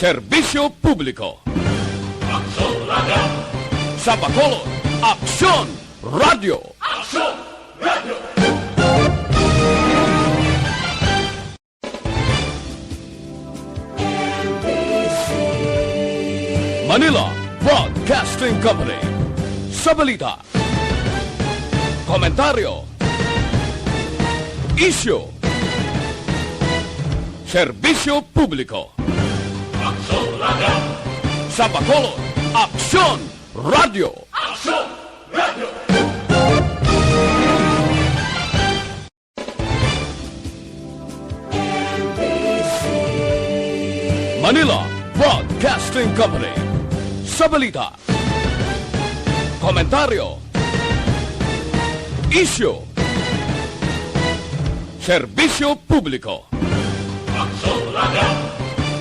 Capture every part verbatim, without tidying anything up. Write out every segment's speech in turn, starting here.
Serbisyo Publiko. Aksyon Radio. Sa Bacolod, Aksyon Radio. Aksyon Radio. Manila Broadcasting Company. Sa balita, komentaryo, isyu, serbisyo publiko. Aksyon Radio. Sa Bacolod, Aksyon Radio. Aksyon Radio. Manila Broadcasting Company. Sa balita, komentaryo, isyu, serbisyo publiko. Aksyon Radio.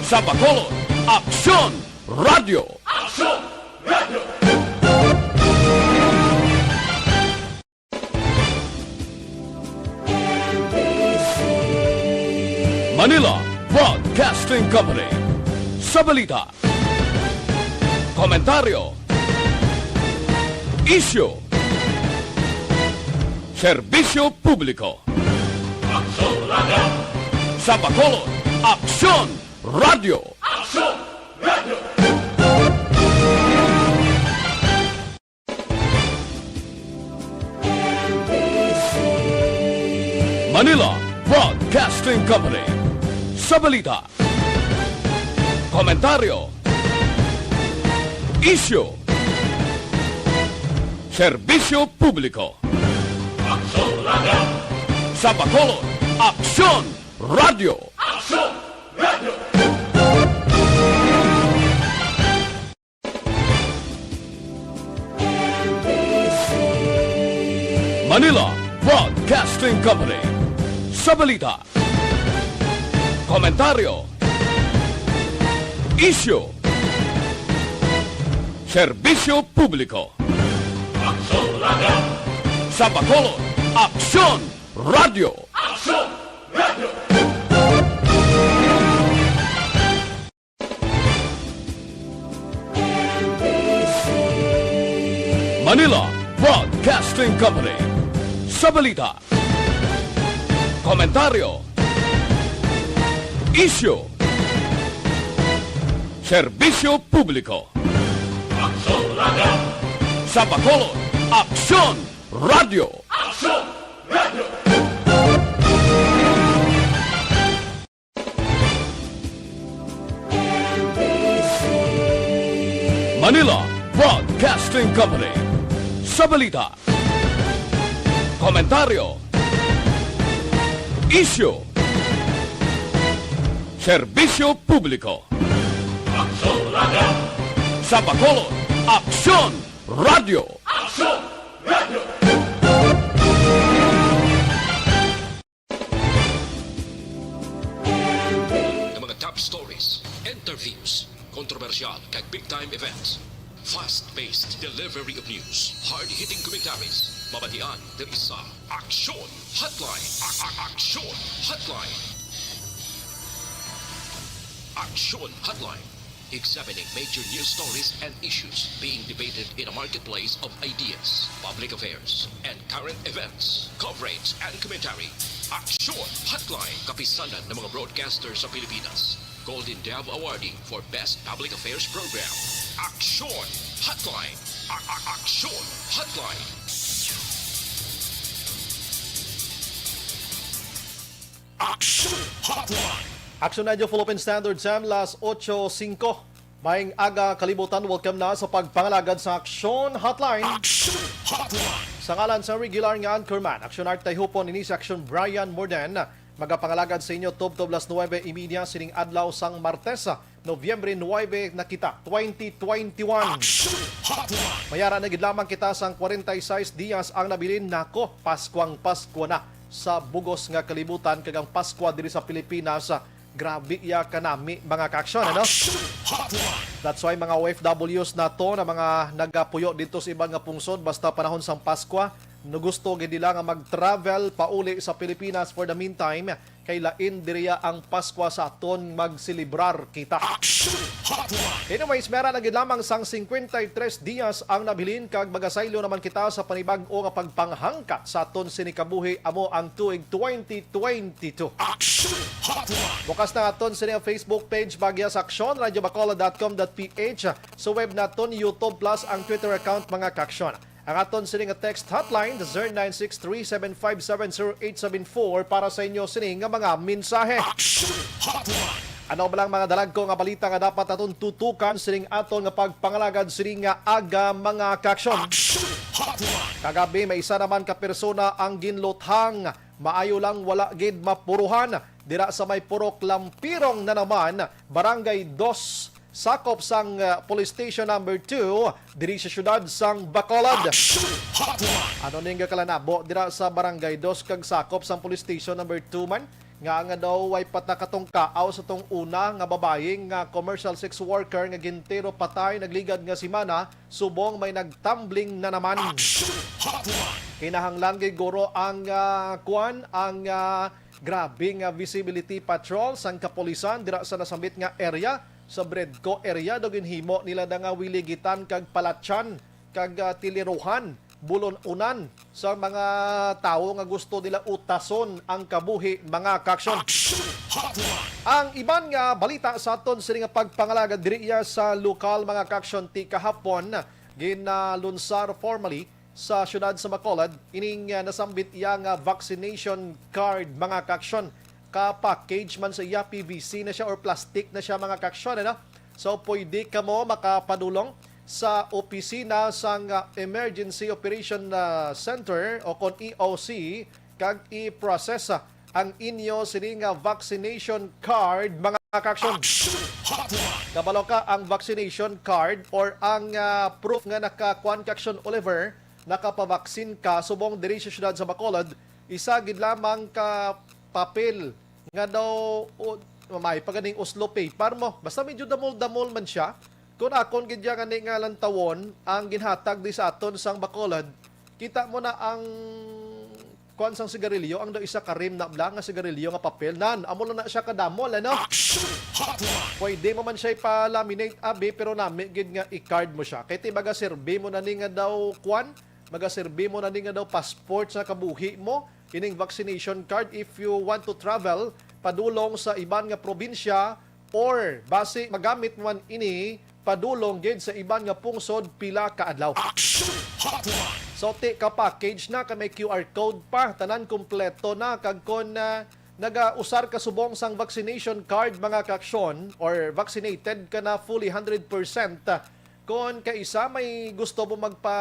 Sa Bacolod, Aksyon Radio. Aksyon Radio. Manila Broadcasting Company. Sa balita, komentaryo, isyu, serbisyo publiko. Aksyon Radio. Sa Bacolod, Aksyon Radio. Aksyon Radio. Manila Broadcasting Company. Sa balita, komentaryo, isyu, serbisyo publiko. Aksyon Radio. Sa Bacolod, Aksyon Radio. Aksyon Radio. Manila Broadcasting Company. Sa balita, komentaryo, isyu, serbisyo publiko. Aksyon Radio. Sa Bacolod, Aksyon Radio. Aksyon Radio. Manila Broadcasting Company. Sa balita, komentaryo, isyu, serbisyo publiko. Aksyon Radio. Sa Bacolod, Aksyon Radio. Aksyon Radio. Manila Broadcasting Company. Sa balita, komentaryo, isyu, serbisyo publiko. Aksyon Radio. Sa Bacolod, Aksyon Radio. Aksyon Radio. Ang mga top stories, interviews, kontrobersyal kag big time events. Fast-paced delivery of news, hard-hitting commentaries. Mabatian diri sa Aksyon Hotline. A- a- Aksyon Hotline. Aksyon Hotline. Examining major news stories and issues being debated in a marketplace of ideas, public affairs, and current events. Coverage and commentary. Aksyon Hotline. Kapisanan ng mga broadcaster sa Pilipinas. Golden Dove Awardee for Best Public Affairs Program. Aksyon Hotline. A- a- Aksyon Hotline. Aksyon Hotline. Aksyon Radio Philippine Standard Time, las ocho singko. Maayong aga, kalibutan. Welcome na sa pagpangalagad sa Aksyon Hotline. Aksyon Hotline. Sa ngalan sa regular nga anchorman, Aksyon Art Tayhupon, ini si Aksyon Brian Morden. Magapangalagad sa inyo tubtob las nuwebe y media sining adlaw sang Martes, Nobyembre nuwebe na kita, twenty twenty-one. Aksyon Hotline. Mayara na gid lamang kita sang kwarenta y seis dias ang nabilin. Nako, Paskwang Paskwa na sa bugos nga kalibutan, kag ang Paskwa diri sa Pilipinas, grabe iya kanami, mga ka-aksyon, ano? Aksyon Hotline. That's why mga O F Ws nato na mga nagapuyo dito sa iban nga pungsod, basta panahon sang Paskwa, no gusto gid nila nga mag-travel pauli sa Pilipinas for the meantime, Kay lain diriya ang Paskwa sa aton magselebrar kita. Action Hotline! Anyways, mera na gid lamang sang cincuenta y tres dias ang nabilin kag magasaylo naman kita sa panibag-o nga pagpanghangkat sa aton sini kabuhi, amo ang tuig twenty twenty-two. Action Hotline! Bukas na aton sini Facebook page, Bagya sa Aksyon, radyo bacolod dot com dot p h, sa web naton, YouTube, plus ang Twitter account, mga kaaksyon. Ang aton sini nga text hotline, zero nine six three seven five seven zero eight seven four, para sa inyo sini nga mga mensahe. Action Hotline! Ano ba lang mga dalagko nga balita nga dapat naton tutukan sining aton nga pagpangalagad sini nga aga, mga kaaksyon? Action Hotline! Kagabi, may isa naman ka persona ang ginluthang. Maayo lang wala gid mapuruhan dira sa may Purok Lampirong na naman, Barangay Dos, sakop sang, uh, Police Station Number Two, diri sa siyudad sang Bacolod. Action Hotline! Ano ning kalanabo dira sa Barangay Dos kag sakop sang Police Station Number Two man, nga, nga daw way patakatong kaaw sa tong una nga babayi nga commercial sex worker nga gintiro patay nagligad nga semana, subong may nagtumbling na naman. Action Hotline! Kinahanglan gid guro ang, ah, kuan, ang, ah, grabe nga visibility patrol sang kapulisan dira sa nasambit nga area, sa Bredco area, daw ginhimo nila na nga wiligitan kag palatyan kag, ah, tiliruhan, bulon-unan sa mga tawo nga gusto nila utason ang kabuhi, mga kaaksyon. Action Hotline! Ang iban nga balita sa aton sini nga pagpangalagad diri iya sa lokal, mga kaaksyon, ti kahapon ginalunsar formally sa siyudad sa Bacolod ining, ah, nasambit iya nga vaccination card, mga kaaksyon. Ka-package man sa iya, P V C na siya or plastic na siya, mga kaaksyon, ano? So, pwede kamo makapadulong sa opisina sang, ah, Emergency Operation, ah, Center o kon E O C kag i-process, ah, ang inyo sini nga vaccination card, mga kaaksyon. Action Hotline! Kabalo ka, ang vaccination card or ang, ah, proof nga nakakuan ka, kaaksyon Oliver, nakapabaksin ka subong diri sa siyudad sa Bacolod, isa gid lamang ka papel nga daw, o, may pa ganing uslo paper mo. Basta medyo damol-damol man siya. Kung akon gid ya gani nga lantawon, ang ginhatag di sa aton sang Bacolod, kita mo na ang kuan sang sigarilyo, ang daw isa ka rim na bla nga sigarilyo nga papel. Nan, amo lang na siya kadamol, ano? Action Hotline! Pwede mo man siya ipa-laminate, abi, pero nami gid nga i-card mo siya. Kay ti magaserbi mo na ni nga daw kuan, magaserbi mo na ni nga daw passport sa kabuhi mo, ining vaccination card if you want to travel padulong sa iban nga probinsya, or basi magamit man ini padulong gid sa iban nga pungsod pila ka adlaw. Action Hotline! So, ti ka-package na, ka may Q R code pa, tanan kompleto na, kag kon, ah, nagausar ka subong sang vaccination card, mga kaaksyon, or vaccinated ka na fully hundred percent, kon kaisa may gusto mo magpa,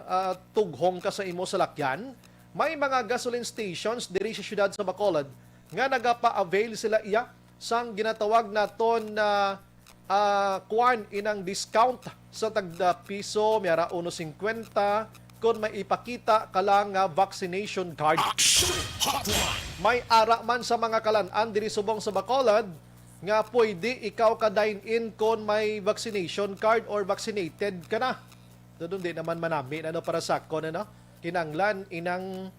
ah, tughong ka sa imo salakyan, may mga gasoline stations diri sa siyudad sa Bacolod nga nagapa-avail sila iya sang ginatawag naton na, ah, kuan, inang discount sa tagda piso, may ara uno singkwenta, kon may ipakita ka lang nga vaccination card. Action Hotline! May ara man sa mga kalan-an diri subong sa Bacolod nga pwede ikaw ka dine-in kon may vaccination card or vaccinated ka na. Doon di naman manami na, no, para sa akon, ano? Kinanglan inang,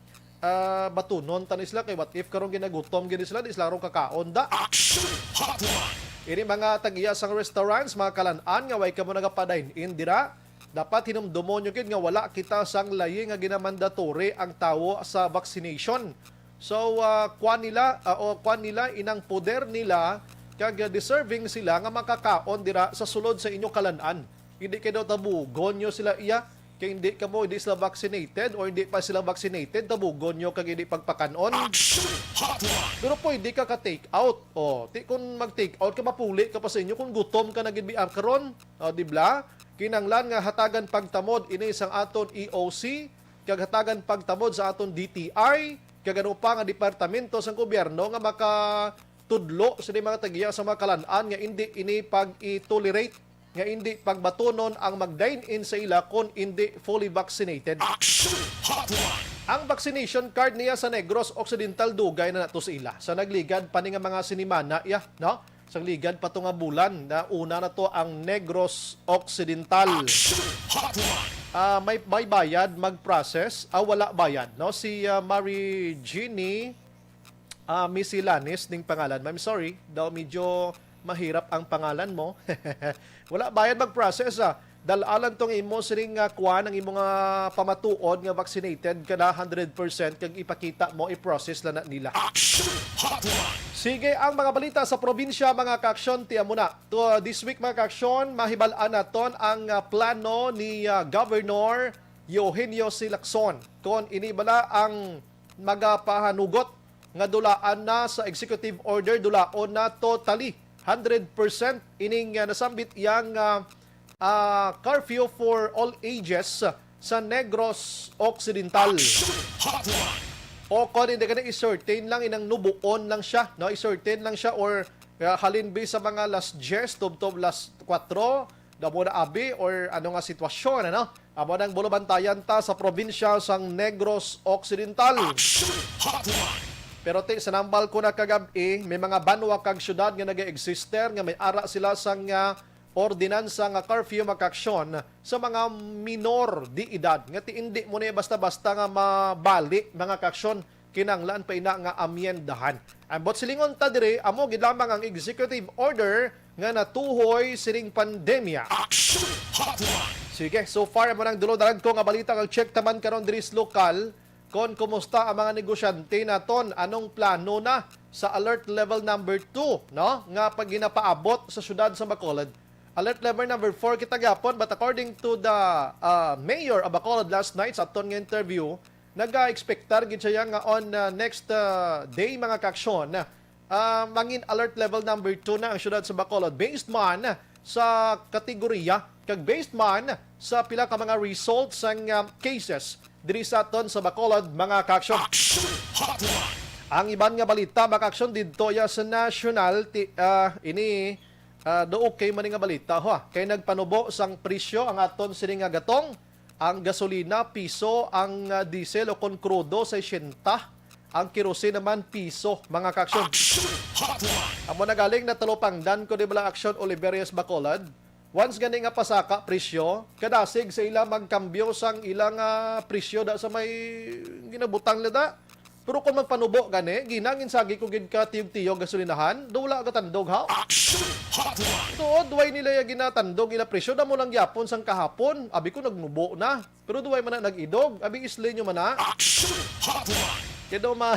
ah, batunon tani sila, kay what if karong ginagutom gid sila, di sila ron kakaon da. Action Hotline! Ini mga tag-iya sang restaurants, mga kalan-an nga way kamo nagapa-dine-in dira, dapat hinumdomon nyo gid nga wala kita sang layi nga ginamandatory ang tawo sa vaccination. So, ah, kuan nila, ah, o kuan nila inang poder nila, kag, ah, deserving sila nga makakaon dira sa sulod sa inyo kalan-an. Hindi kay daw tabugon nyo sila iya, kay hindi kamo, hindi sila vaccinated or hindi pa sila vaccinated, tabugon nyo kag hindi pagpakan-on. Action Hotline! Pero pwede ka ka-take out. O, ti kun mag-take out ka, mapuli ka pa sa inyo kung gutom ka na gid biya karon. O, di bla? Kinanglan nga hatagan pagtamod ini sang aton E O C, kag hatagan pagtamod sa aton D T I, kag ano pa nga departamento sang gobyerno nga makatudlo sa mga tag-iya sa mga kalan-an nga indi ini pag-i-tolerate, nga indi pagbatunon ang mag-dine-in sa ila kon indi fully vaccinated. Action Hotline! Ang vaccination card niya sa Negros Occidental dugay na nato sa ila. Sa nagligad pa ni nga mga sinimana, iya, no? Sa nagligad pa to nga bulan, na una na to ang Negros Occidental. Action Hotline! Ah, may, may bayad mag-process? Ah, wala bayad, no? Si, ah, Mary Jeannie Ah, Miss Ilanes ning pangalan mo. I'm sorry, daw medyo mahirap ang pangalan mo. Wala bayad mag-process, ah. Dal-a lang tong imo sining, ah, kuan, ang imo nga pamatuod nga vaccinated ka na hundred percent, kag ipakita mo, i-process lang na nila. Action Hotline. Sige, ang mga balita sa probinsya, mga ka-aksyon, tiyan mo na. To, ah, this week, mga ka-aksyon, mahibal-an naton ang, ah, plano ni, ah, Governor Eugenio C. Lacson. Kon ini bala ang magapahanugot nga dulaan na sa executive order, dulaon na totally, hundred percent ining, ah, nasambit yang, ah, ah, curfew for all ages sa Negros Occidental. Action Hotline. O kon hindi ka na, i-certain lang, inang nubuon lang siya, no? I-certain lang siya, or, ah, halin bi sa mga las diyes, tubtob las kuwatro, damo na abi, or ano nga sitwasyon, ano? Amo nang bulubantayan ta sa probinsya sang Negros Occidental. Action Hotline. Pero ti, sa nambal ko na kagab-i, may mga banwa kag syudad nga nag-eeksister nga may ara sila sang, ah, ordinansa nga curfew, mga ka-aksyon, sa mga minor de edad, nga ti indi mo ni basta-basta nga mabali, mga ka-aksyon, kinanglan pa ina nga amyendahan. Ang buot silingon ta diri, amo gid lamang ang executive order nga natuhoy sining pandemya. Action Hotline. Sige, so far, amo nang dulo darag ko nga balita kag check taman karon diri sa lokal. Kon kumusta ang mga negosyante naton, anong plano na sa alert level number two, no? Nga pag ginapaabot sa syudad sa Bacolod. Alert level number four kita gyapon, but according to the, uh, mayor of Bacolod last night sa aton nga interview, nag-expectar gid siya nga on, uh, next, uh, day, mga ka-aksyon, ah, mangin alert level number two na ang syudad sa Bacolod, based man sa kategorya kag based man sa pila ka mga results sang, ah, cases diri sa aton sa Bacolod, mga ka-aksyon. Action Hotline. Ang iban nga balita, mga ka-aksyon, didto ya sa national, ti-, ah, ini, ah, do okay man ni nga balita, ha? Kay nagpanubo sang presyo ang aton sini nga gatong, ang gasolina, piso, ang, ah, diesel o kon krudo, sesenta, ang kerosene naman, piso, mga ka-aksyon. Action Hotline. Amo na galing, natalupangdan ko di bala, Action, Oliverias Bacolod. Once gani nga pasaka presyo, kadasig sa ila magkambyo sang ilang, ah, presyo da sa may ginabutang nila da. Pero kung magpanubo gani, ginangin sagi ko gid ka tiyog-tiyog gasolinahan, do wala gatandog, ha? Action Hotline. Tuod, way nila ya ginatandog ila presyo, damo lang gyapon sang kahapon. Abi ko nagnubo na. Pero duway man na nag-idog, abi isli nyo man na. Action Hotline. Kaya daw ma-,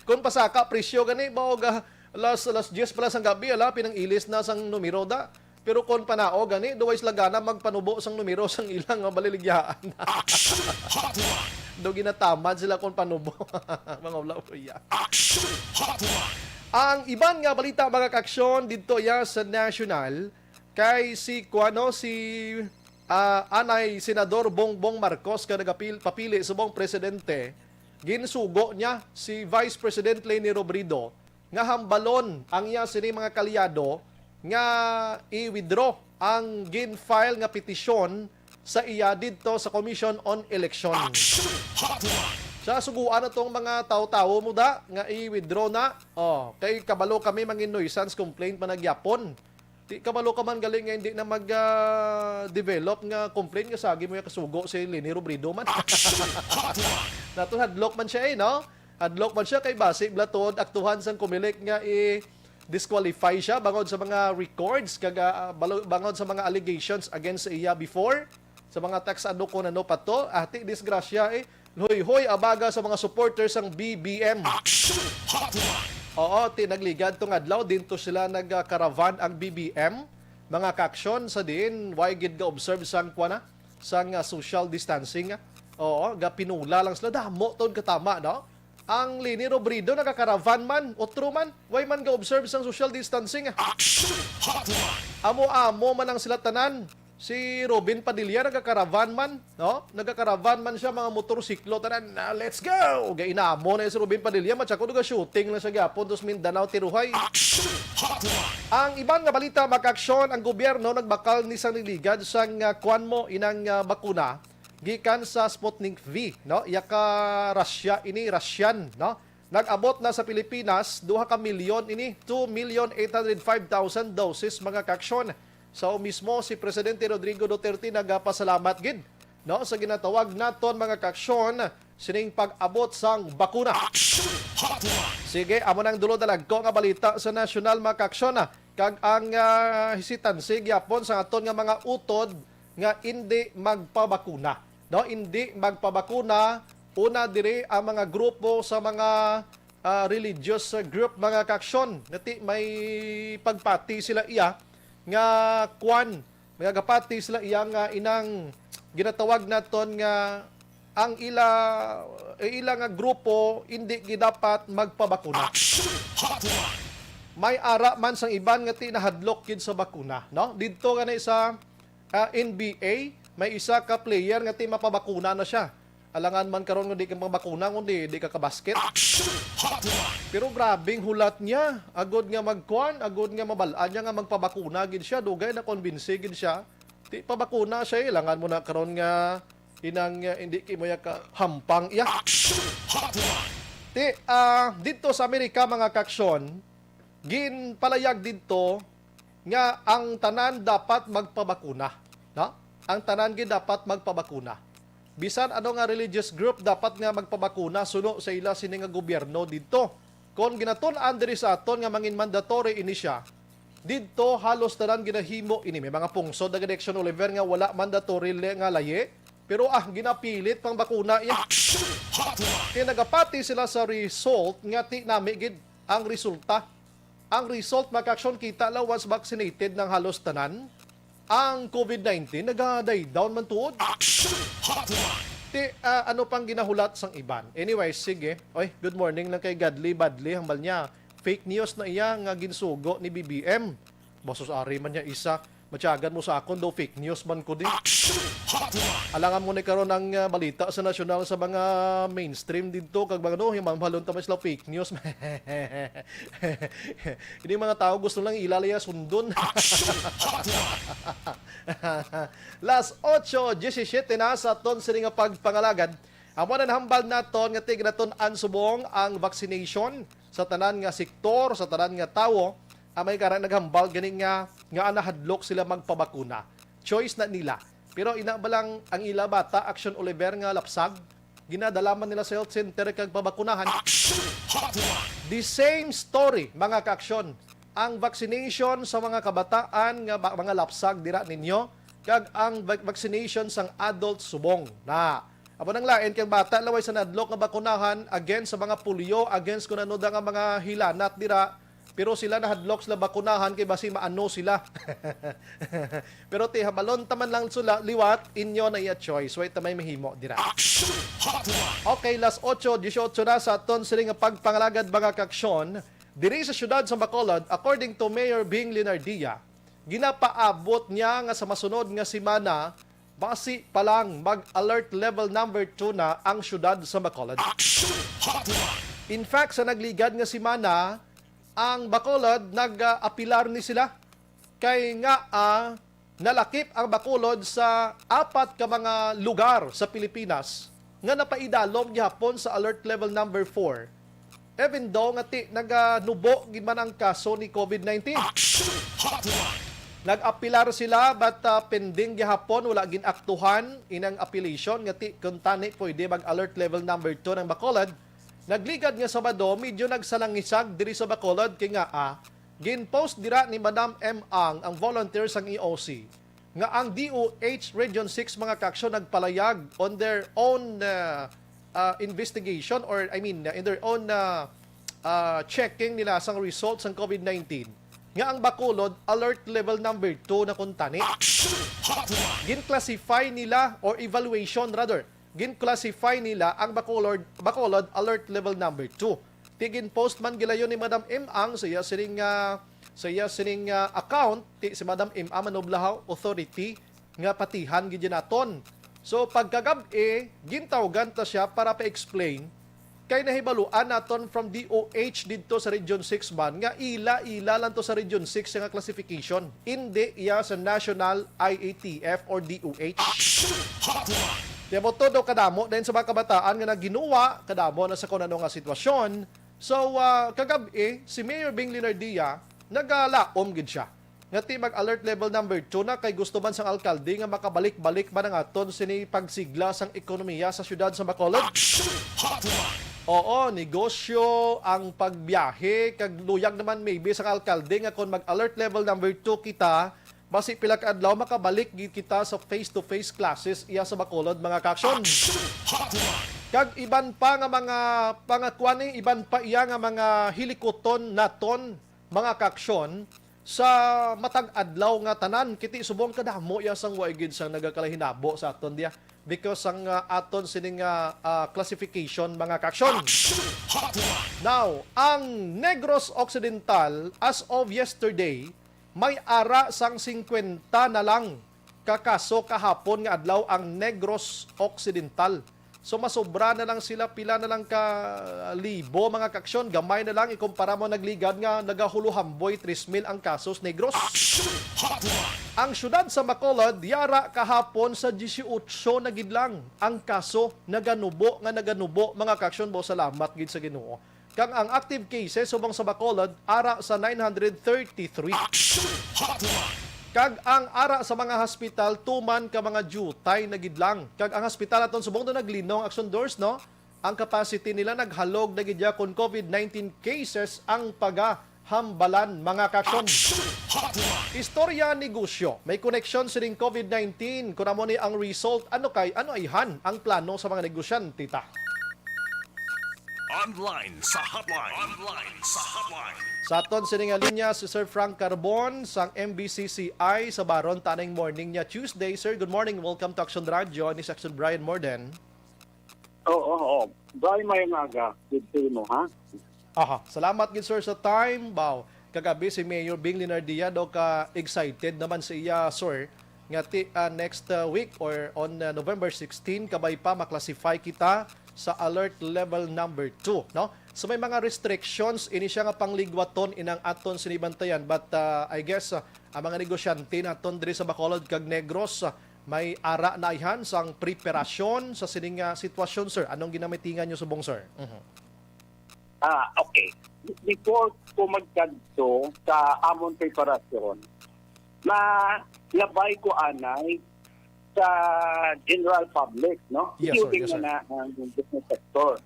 kung pasaka presyo gani, mao ga, alas, alas diyes pala sang gabi, ala, pinang-ilis na sang numero da. Pero kon panao gani, duway sila gana magpanubo sang numero sang ilang nga baliligyahan. Action Hotline. Do ginatamad sila kon panubo. Mga ulaw-uya. Action Hotline. Ang iban nga balita, mga ka-aksyon, didto ya sa national, kay si kuano, si, ah, anay Senador Bongbong Marcos nga nagapil-, papili subong presidente, ginsugo niya si Vice President Leni Robredo nga hambalon ang iya sini mga kaalyado nga i-withdraw ang gin-file nga petisyon sa iya didto sa Commission on Election. Action Hotline. Sa suguan na tong mga tawo-tawo mo da nga i-withdraw na. Oh, kay kabalo kami mangin nuisance complaint man na gyapon. Di kabalo ka man gali nga hindi na mag, ah, develop nga complaint nga sagi mo ya kasugo si Leni Robredo man. Action Hotline. Nato hadlok man siya eh, no? Hadlok man siya kay basi bala tuod aktuhan sang Comelec nga i-disqualify siya bangod sa mga records kag, ah, balo-, bangod sa mga allegations against sa iya before, sa mga tax ano kung ano pa to. Ati, disgrasya eh. Hoy-hoy abaga sa mga supporters sang B B M. Action Hotline. Oo, ti nagligad tong adlaw, dinto sila nagkaravan ang B B M. Mga ka-aksyon, sa diin, way gid ga-observe sang, kuwan na, sang, ah, social distancing. Oo, gapinula lang sila. Damo to katama, no? Ang Leni Robredo nagakaravan man, otro man, way man ga-observe sang social distancing. Action Hotline. Amo-amo man ang sila tanan. Si Robin Padilla nagakaravan man, no? Nagakaravan man siya, mga motorsiklo, tanan, na, let's go! Gainamo na si Robin Padilla, matsako, duga shooting lang siya gyapon, dos Mindanao, Tiruhay. Action Hotline. Ang iban nga balita, mga ka-aksyon, ang gobyerno nagbakal ni sang niligad sang, ah, kuwan mo, inang, ah, bakuna gikan sa Sputnik V, no? Iya ka Russia ini, Russian, no? Nag-abot na sa Pilipinas, duha ka milyon ini, two million eight hundred five thousand doses, mga ka-aksyon. Sa mismo, si Presidente Rodrigo Duterte nagapasalamat gid, no, sa ginatawag naton, mga ka-aksyon, sining pag-abot sang bakuna. Action Hotline. Sige, amo nang dulo dalagko nga balita sa nasyonal, mga kaaksyon, ah. Kag ang, ah, hesitancy gyapon sa aton nga mga utod nga indi magpabakuna, no? Indi magpabakuna, una diri ang mga grupo sa mga, ah, religious group, mga kaaksyon, nga ti may pagpati sila iya nga kwan, magagapati sila iya nga inang ginatawag naton nga ang ila, eh, ila nga grupo hindi gid dapat magpabakuna. Action Hotline. May ara man sang iban nga ti nahadlok gid sa bakuna, no? Didto gani sa, ah, N B A, may isa ka player nga ti mapabakuna na siya. Alangan man karon nga di ka mabakuna, kundi di ka kabasket. Action Hotline. Pero grabing hulat niya. Agod nga magkuan, agod nga mabal-an niya nga magpabakuna gid siya, dugay na konbinsi gid siya. Ti pabakuna siya, eh. Alangan mo na karon nga inang, eh, hindi kay mo ya ka hampang iya. Action Hotline. Ti, ah, didto sa Amerika, mga kaaksyon, ginpalayag didto nga ang tanan dapat magpabakuna, no? Ang tanan gid dapat magpabakuna. Bisan ano nga religious group dapat nga magpabakuna suno sa ila sini nga gobyerno didto. Kon ginatun-an diri sa aton nga mangin mandatory ini siya, didto halos tanan ginahimo ini. May mga pungsod na gid, Action Oliver, nga wala mandatory li-, nga layi, pero, ah, ginapilit pang bakuna iya. Action Hotline. Kay nagapati sila sa result nga ti nami gid ang resulta. Ang result, mga kaaksyon, kita lang once vaccinated ng halos tanan, ang COVID nineteen nagaday down man tuod. Action Hotline. Ti, ah, ano pang ginahulat sang iban? Anyway, sige. Oy, good morning lang kay Godly Badly. Hambal niya, fake news na iya nga ginsugo ni B B M. Basos ari man niya isa. Matyagan mo sa akon daw, fake news man ko di. Action Hotline. Alangan mo ni karon ang, ah, balita sa nasyonal sa mga mainstream didto, kag mga, no, himamhalon ta man sila fake news. Ini mga tao gusto lang ilalaya sundon. Action Hotline. Las ocho diecisiete na sa aton sini nga pagpangalagad. Amo na nahambal naton nga tignaton-an subong ang vaccination sa tanan nga sektor, sa tanan nga tawo. Ang may karang naghambal gani nga, nga nahadlok sila magpabakuna. Choice na nila. Pero ina ba lang ang ila bata, Action Oliver, nga lapsag? Ginadala man nila sa health center kag pabakunahan. Action Hotline. The same story, mga kaaksyon. Ang vaccination sa mga kabataan nga ba-, mga lapsag dira ninyo, kag ang vac-, vaccination sang adult subong na. Amo nang lain kay bata laway sa nadlok nga bakunahan against sa mga polio, against kun ano da nga mga hilanat dira, pero sila nahadlok sila bakunahan kay basi maano sila. Pero ti, habalon ta man lang sila liwat, inyo na iya choice. Way ta may mahimo dira. Action Hotline. Okay, las ocho dieciocho na sa aton sini nga pagpangalagad, mga kaaksyon. Diri sa siyudad sa Bacolod, according to Mayor Bing Leonardia, ginapaabot niya nga sa masunod nga semana, basi pa lang mag-alert level number two na ang siyudad sa Bacolod. Action Hotline. In fact, sa nagligad nga semana, ang Bacolod nag-apilar ni sila. Kay nga, ah, nalakip ang Bacolod sa apat ka mga lugar sa Pilipinas nga napaidalom gihapon sa alert level number four. Even though nga ti-, naganubo gid man ang kaso ni COVID nineteen. Action Hotline. Nag-apilar sila, but, ah, pending gihapon, wala gin-aktuhan inang application nga ti-, kung tani pwede mag-alert level number two ng Bacolod. Nagligad nga Sabado, medyo nagsalangisag diri sa Bacolod kay nga, ah, gin-post dira ni Madam M Ang, ang volunteer sang E O C, nga ang D O H Region six, mga kaaksyon, nagpalayag on their own, ah, ah, investigation, or, I mean, in their own, ah, ah, checking nila sang results sang COVID nineteen, nga ang Bacolod alert level number two na kuntani. Action Hotline. Gin-classify nila, or evaluation rather, gin-classify nila ang Bacolod, Bacolod alert level number two. Ti gin-post man gilayon ni Madam M Ang sa iya sining, ah, sa iya sining, ah, account, ti si Madam M Ang manublahaw, authority nga patihan gid naton. So, pagkagab-i, gintawgan ta siya para pa-explain kay nahibaluan naton from D O H didto sa Region six man nga ila-ila lang to sa Region six nga classification. Indi iya sa National I A T F or D O H. Action Hotline. Kaya mo todo kadamo din sa mga kabataan nga naginuwa, kadamo na sa kung ano nga sitwasyon. So, ah, kagab-i, si Mayor Bing Leonardia, nagalaom gid siya. nga ti mag-alert level number two na kay gusto man sang alkalde nga makabalik-balik man ang aton sini pagsigla sang ekonomiya sa siyudad sa Bacolod. Action Hotline! Oo, negosyo, ang pagbiyahe, kag luyag naman maybe sang alkalde nga kon mag-alert level number two kita, basi pila ka adlaw makabalik gid kita sa face-to-face classes iya sa Bacolod, mga kaaksyon. Action Hotline! Kag iban pa nga mga pangakuan ni, iban pa iya nga mga hilikuton naton, mga kaaksyon, sa matag adlaw nga tanan, kiti subong kadamo iya sang way gid sang nagakalahinabo sa aton diya. Because ang, ah, aton sining, ah, ah, classification, mga kaaksyon. Action Hotline! Now, ang Negros Occidental, as of yesterday, may ara sang singkwenta na lang ka kaso kahapon nga adlaw ang Negros Occidental. So, masobra na lang sila, pila na lang ka libo, mga kaaksyon. Gamay na lang ikumpara mo nagligad nga nagahuluhamboy tres mil ang kasos, Negros. Action Hotline! Ang siyudad sa Bacolod, yara kahapon sa dieciocho na gid lang ang kaso, naganubo nga naganubo, mga kaaksyon. Bo, salamat gid sa Ginoo. Kag ang active cases subong sa Bacolod ara sa nine hundred thirty-three. Action Hotline! Kag ang ara sa mga hospital, tuman ka mga diutay na gid lang. Kag ang hospital aton subong do naglinong, Action Doors, no? Ang capacity nila naghalog na gid ya kon COVID nineteen cases ang pagahambalan, mga kaaksyon. Action Hotline! Istorya, negosyo, may koneksyon sining COVID nineteen. Kun amo ni ang result, ano kay, ano ayhan ang plano sa mga negosyante ta? Online sa hotline. Online sa hotline. Sa aton sini nga linya si Sir Frank Carbon sang M B C C I sa Baron, taning morning niya Tuesday. Sir, good morning. Welcome to Action Radio. Ini si Action Brian Morden. Oo, oo. Brian, may aga. Good to mo, ha? Aha. Salamat gid, sir, sa time. Wow. Kagabi si Mayor Bing Leonardia daw ka excited naman sa iya, sir, nga ti, ah, next, ah, week or on, ah, November sixteen, kabay pa maklasify kita sa alert level number two, no? So may mga restrictions ini siya nga pangligwaton inang aton sinibantayan, but, ah, I guess, ah, ang mga negosyante naton diri sa Bacolod kag Negros, ah, may ara na ayhan sang preparasyon sa sining, ah, sitwasyon, sir. Anong ginamitingan niyo subong, sir? Mhm. Ah, okay. Before ko magkadto sa amon preparasyon, malabay ko anay sa general public, no? Yes, sir. Including Yes, sir. na, na ang business sector.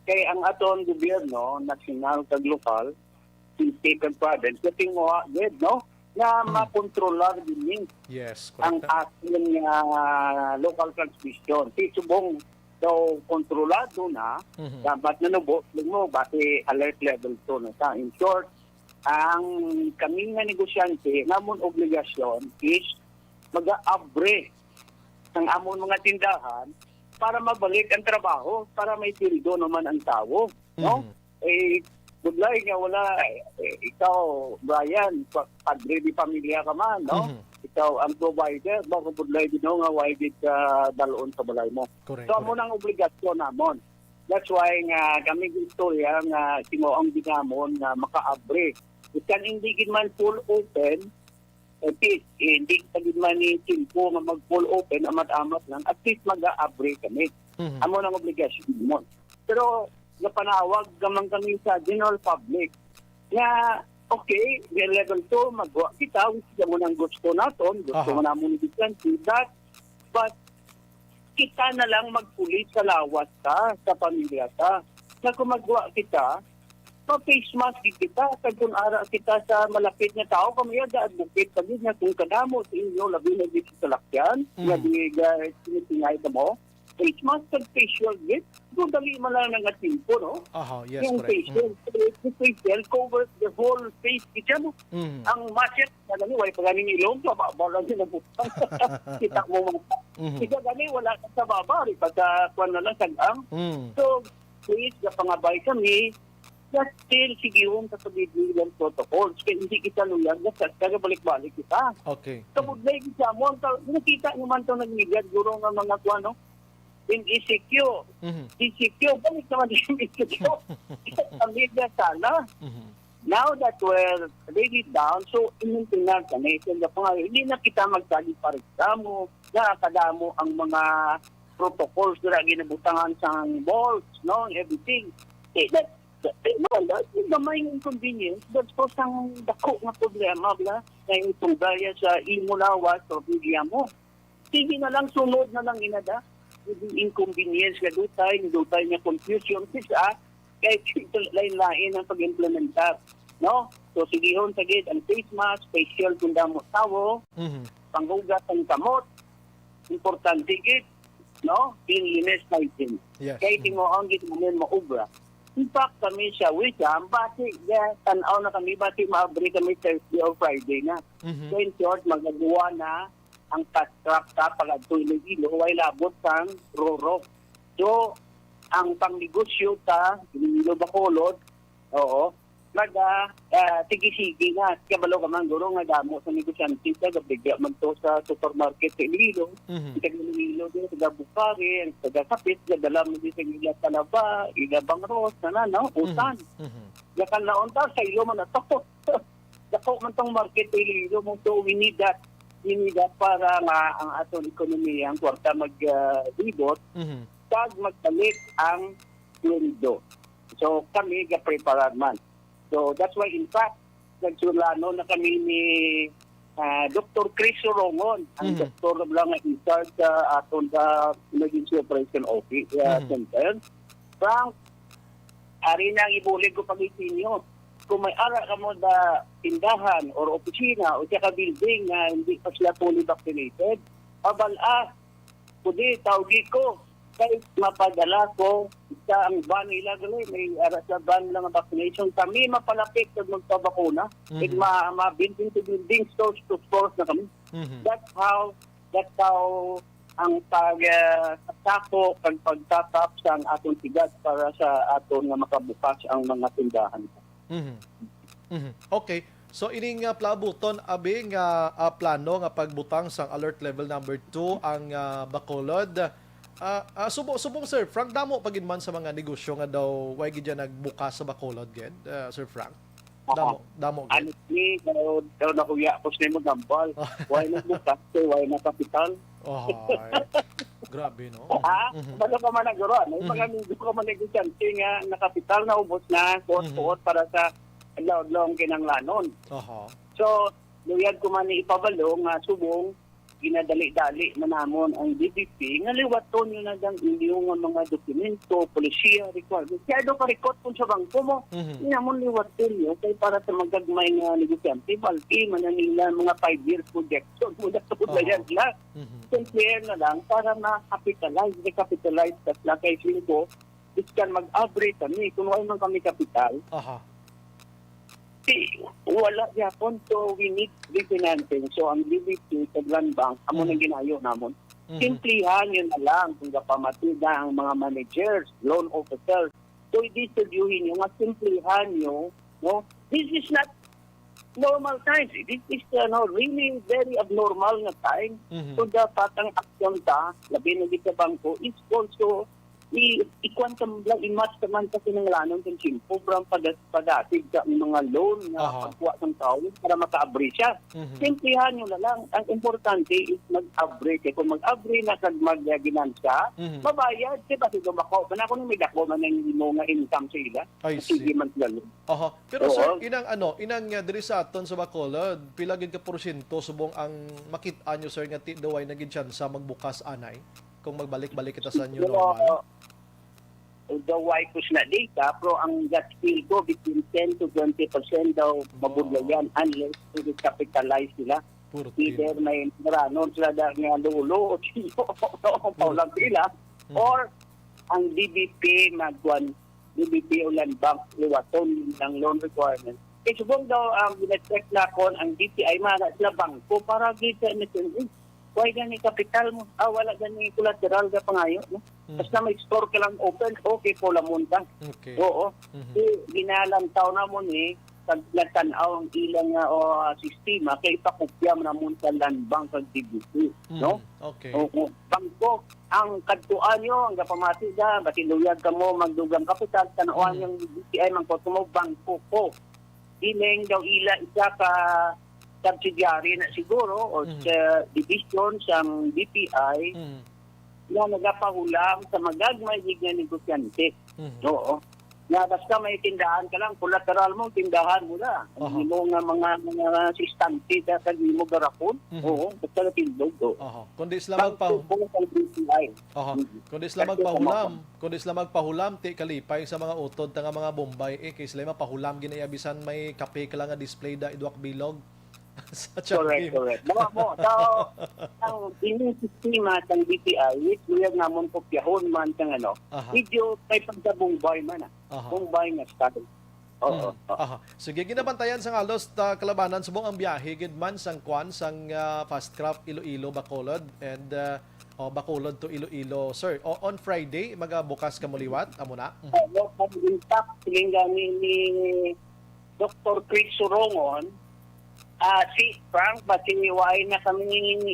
Kay ang aton gobyerno, nasyonal kag lokal, state kag province, katinguha gid, no? Nga Mm. makontrolar din Yes, ang correct. ating, ah, local transmission. Ti subong daw kontrolado na, Mhm. dapat nanubo mo, basi alert level two na ta. In short, ang kami nga negosyante, nga amon obligasyon is mag-abre ang amon mga tindahan para mabalik ang trabaho, para may sweldo naman ang tawo, no? Mhm. Eh, budlay nga wala, eh, ikaw, Brian, pa-, padre di pamilya ka man, no? Mhm. Ikaw ang provider, baka budlay din, no, nga why did ka dalon sa balay mo? Correct, So, amo correct. nang obligasyon namon. That's why nga kami gusto ya nga sino ang ginamon nga makaabre. Bisan hindi gid man full open, at least, eh, hindi pa gid man ni timpo nga mag full open, amat-amat lang, at least mag-aabre kami. Mhm. Amo nang obligasyon mo. Pero napanawag naman kami sa general public nga, okay, may level two, magwa kita, which is mo nang gusto naton, gusto Aha. mo namon ni Vicente, but, but kita na lang magpulit sa lawas ta, sa pamilya ta. Nga kung magwa kita, pa-face mask gid kita. Kag kung ara kita sa malapit nga tao, kami ga-advocate pa gid nga kung kadamo sa inyo, labi na dito sa lakyan, Mm. nga di ga-, tinitingay ka mo, face mask kag face shield gid. Kung dali man lang nga timpo, no? Aha, yes, Yung correct. face shield, yung face shield covers the whole face. Kita mo, Mm. ang mask, na gani, wala pa ganing ilong, sa baba lang yun ang butang. Kita mo, mga Mhm. Kita gani, wala ka sa baba, di ba, sa kwan na lang, sag-ang. Mm. So, please, napangabay kami, just still, sigihon sa pagiging protocols. Kaya hindi kita luyag, na sa, kaya balik-balik kita. Okay. Kabudlay, kita mo, ang tao, nakita nyo man to, nagmigad, guro nga mga kwan, no? Yung E C Q. Mhm. E C Q, balik naman yung E C Q. Ang media sana. Mhm. Now that we're really down, so, i-maintain na sa nation, na pa nga, hindi na kita magsabi pa reklamo, nakakadamo ang mga protocols na ginabutangan sa malls, no, and everything. Eh, that, Wala, gamay nga inconvenience, but for sang dako nga problema, bla, nga itong daya sa imo lawas o pamilya mo. Sige na lang, sunod na lang inada. Hindi inconvenience nga dutay, dutay nga confusion, sis, ah, kay lain-lain ang pag-implementar, no? So, sigihon sa gid ang face mask, facial kung damo tawo, Mhm. panghugas ang kamot, importante gid, no? Cleanliness, hygiene. Yes. Kay Mhm. tinuang gid namin maubra. In fact, kami sa Wicam, basi, yeah, tan-aw na kami, basi maabri kami Thursday or Friday na. Mhm. So, in short, magabuwa na ang fast track sa pag-adto Iloilo, way labot sang Roro. So, ang pangnegosyo sa Iloilo Bacolod, oo, mag, ah, ah, sige-sige na. Kabalo ka man, guro, nga damo sa negosyante sa gabigya man to sa supermarket sa Iloilo. Mhm. Ang taga Iloilo din, taga Bucari, ang taga Capiz, gadala mo din sa ila talaba, ila bangros, na, no? Mhm. Utan. Mhm. Yakan na unta, sa ilo man ato. Dako man tong market sa Iloilo mo. So, we need that. We need that para nga ang aton ekonomiya, ang kwarta mag, ah, libot, Mhm. kag magpalit ang sweldo. So, kami ga-preparar man. So, that's why, in fact, nagsulano na kami ni, ah, Doktor Chris Sorongon, ang Mhm. doktor na lang nga in charge sa aton sa Emergency Operation Office, ah, Mhm. Center. Frank, ari na ang ibulig ko pag-isinyo. Kung may ara ka mo da tindahan or opisina o siya ka building nga hindi pa sila fully vaccinated, pabal-a, kundi tawgi ko. Kay mapadala ko sa ang van nila, gali, may ara sa van lang ang vaccination. Kami mapalapit sa magpabakuna. Mhm. Kay ma-, ma-building to building, stores to stores na kami. Mhm. That's how, that's how ang pag, ah, sako, pag pagtatap sa ang aton siyudad para sa aton nga makabukas ang mga tindahan. Mhm. Mhm. Okay. So, ining, ah, plabuton, abi, nga, ah, plano nga pagbutang sang alert level number two ang, ah, Bacolod. Ah, ah, subo-, subong, Sir Frank, damo pa gid man sa mga negosyo nga daw way gid dyan nagbukas sa Bacolod, gid, ah, Sir Frank? Oo. Damo, damo gid. Honestly, daw, daw nahuya ko sa imo gambal. Why nagbukas? Kay why na kapital? Oh, ay. Grabe, no? Ha? Mhm. Balo ka man naguro, ano? Yung mga Mhm. minggo ka man negosyante nga nakapital na ubos na, Mhm. kuot-kuot para sa adlaw-adlaw ang kinahanglanon. Aha. So, luyag ko man ni ipabalo nga subong, ginadali-dali man namon ang D B P nga liwaton nyo na ang inyo nga mga dokumento, polisiya, requirements. Kaya daw karikot kung sa bangko mo, Mhm. di namon liwaton nyo kay para sa magagmay nga negosyante, balti man ang ilang mga five years projection mo na Aha. lang. Mhm. Compare na lang para ma-capitalize, recapitalize ka sila kay singko, biskan mag-average kami, kung wala man kami kapital, Aha. di, wala gyapon. So, we need refinancing. So, ang D B P, sa Land Bank, amo Mhm. nang ginayo namon. Mhm. Simplihan yun na lang kung kapamatidan ang mga managers, loan officers. So, i-distribuhin nyo nga simplihan nyo, no? This is not normal times. This is, ano, really very abnormal nga time. Mhm. So, dapat ang aksyon ta, labi na gid sa bangko, is also i-, ikuan ta lang, i-match ta man sa kinahanglanon kang tiyempo, para ang pag-, pag-asig sa mga loan nga Aha. pagkuha sang tawo para makaabri siya. Mhm. Simplihan nyo na lang. Ang importante is mag-abri. Kaya kung mag-abri na kag mag-ginansya, Mhm. mabayad. Di ba, si Dumako, man ako nung may dako man ang imo nga income sa ila. I Sige see. man sila. Aha. Pero, Oo. sir, inang ano, inang, ah, diri sa aton sa Bacolod, pila gid ka porsyento subong ang makit-an nyo, sir, nga ti-, daw way na gid siya sa magbukas anay kung magbalik-balik kita sa new Pero, normal? Although way ko sila data, pero ang gut feel ko, between ten to twenty percent daw Oh. mabudlayan unless i-capitalize sila. Puro Either team. may maranon sila da nga lolo o tiyo, o paulang sila, Mhm. or ang D B P magkuan, D B P o Land Bank liwaton ang loan requirement. Kay subong daw ang gina-check na kon ang D T I man na sila bangko para gid sa M S M E. Why gani kapital mo? Ah, wala gani collateral ka pangayo, no? Mhm. Basta may store ka lang open, okay, pulamon ka. Okay. Oo. Mhm. Si ginalantaw namon eh, pag nagtan-aw ang ilang, ah, o, ah, sistema, kay ipakopya mo namon sa Land Bank kag D B P, Mhm. no? Okay. Oo. Bangko, ang kadtuan nyo, ang gapamati da, basi luyag kamo, magdugang kapital, tan-awan Mhm. yung D T I, mangkot mo, bangko ko. Ining daw ila isa ka subsidiary na siguro o Mhm. sa division sang D T I Mhm. na nagapahulam sa magagmay gid nga negosyante. Mhm. Oo. Nga basta may tindahan ka lang, collateral mo, tindahan mo na. Ang Aha. imo nga mga, mga sistante sa, sa imo garapon, Mhm. oo, basta natindog, oo. Aha. Kundi sila Bang magpa- tubo sa B P I. Aha. Mhm. Kundi sila Kasi magpahulam, kundi sila magpahulam, ti kalipay sa mga utod ta nga mga Bombay, eh, kay sila mapahulam gid na bisan may kape ka lang nga display da, idwak bilog. Sa Correct, Tianjin. correct. Mga mo, so, ang ining sistema sang B P I, which we have namon kopyahon man sang ano, Aha. medyo may pagkabumbay man, ah. Aha. Bumbay nga style. Oo, Hmm. oo. Aha. Sige, ginabantayan sang halos ta kalabanan subong ang biyahe gid man sang kwan, sang, ah, Fast Craft Iloilo, Bacolod, and, ah, oh, Bacolod to Iloilo, sir. O, on Friday, magabukas ka mo liwat? Amo na? Mhm. Oo, pag intact, siling gani ni Doktor Chris Surongon, ah, si Frank, basi way na kami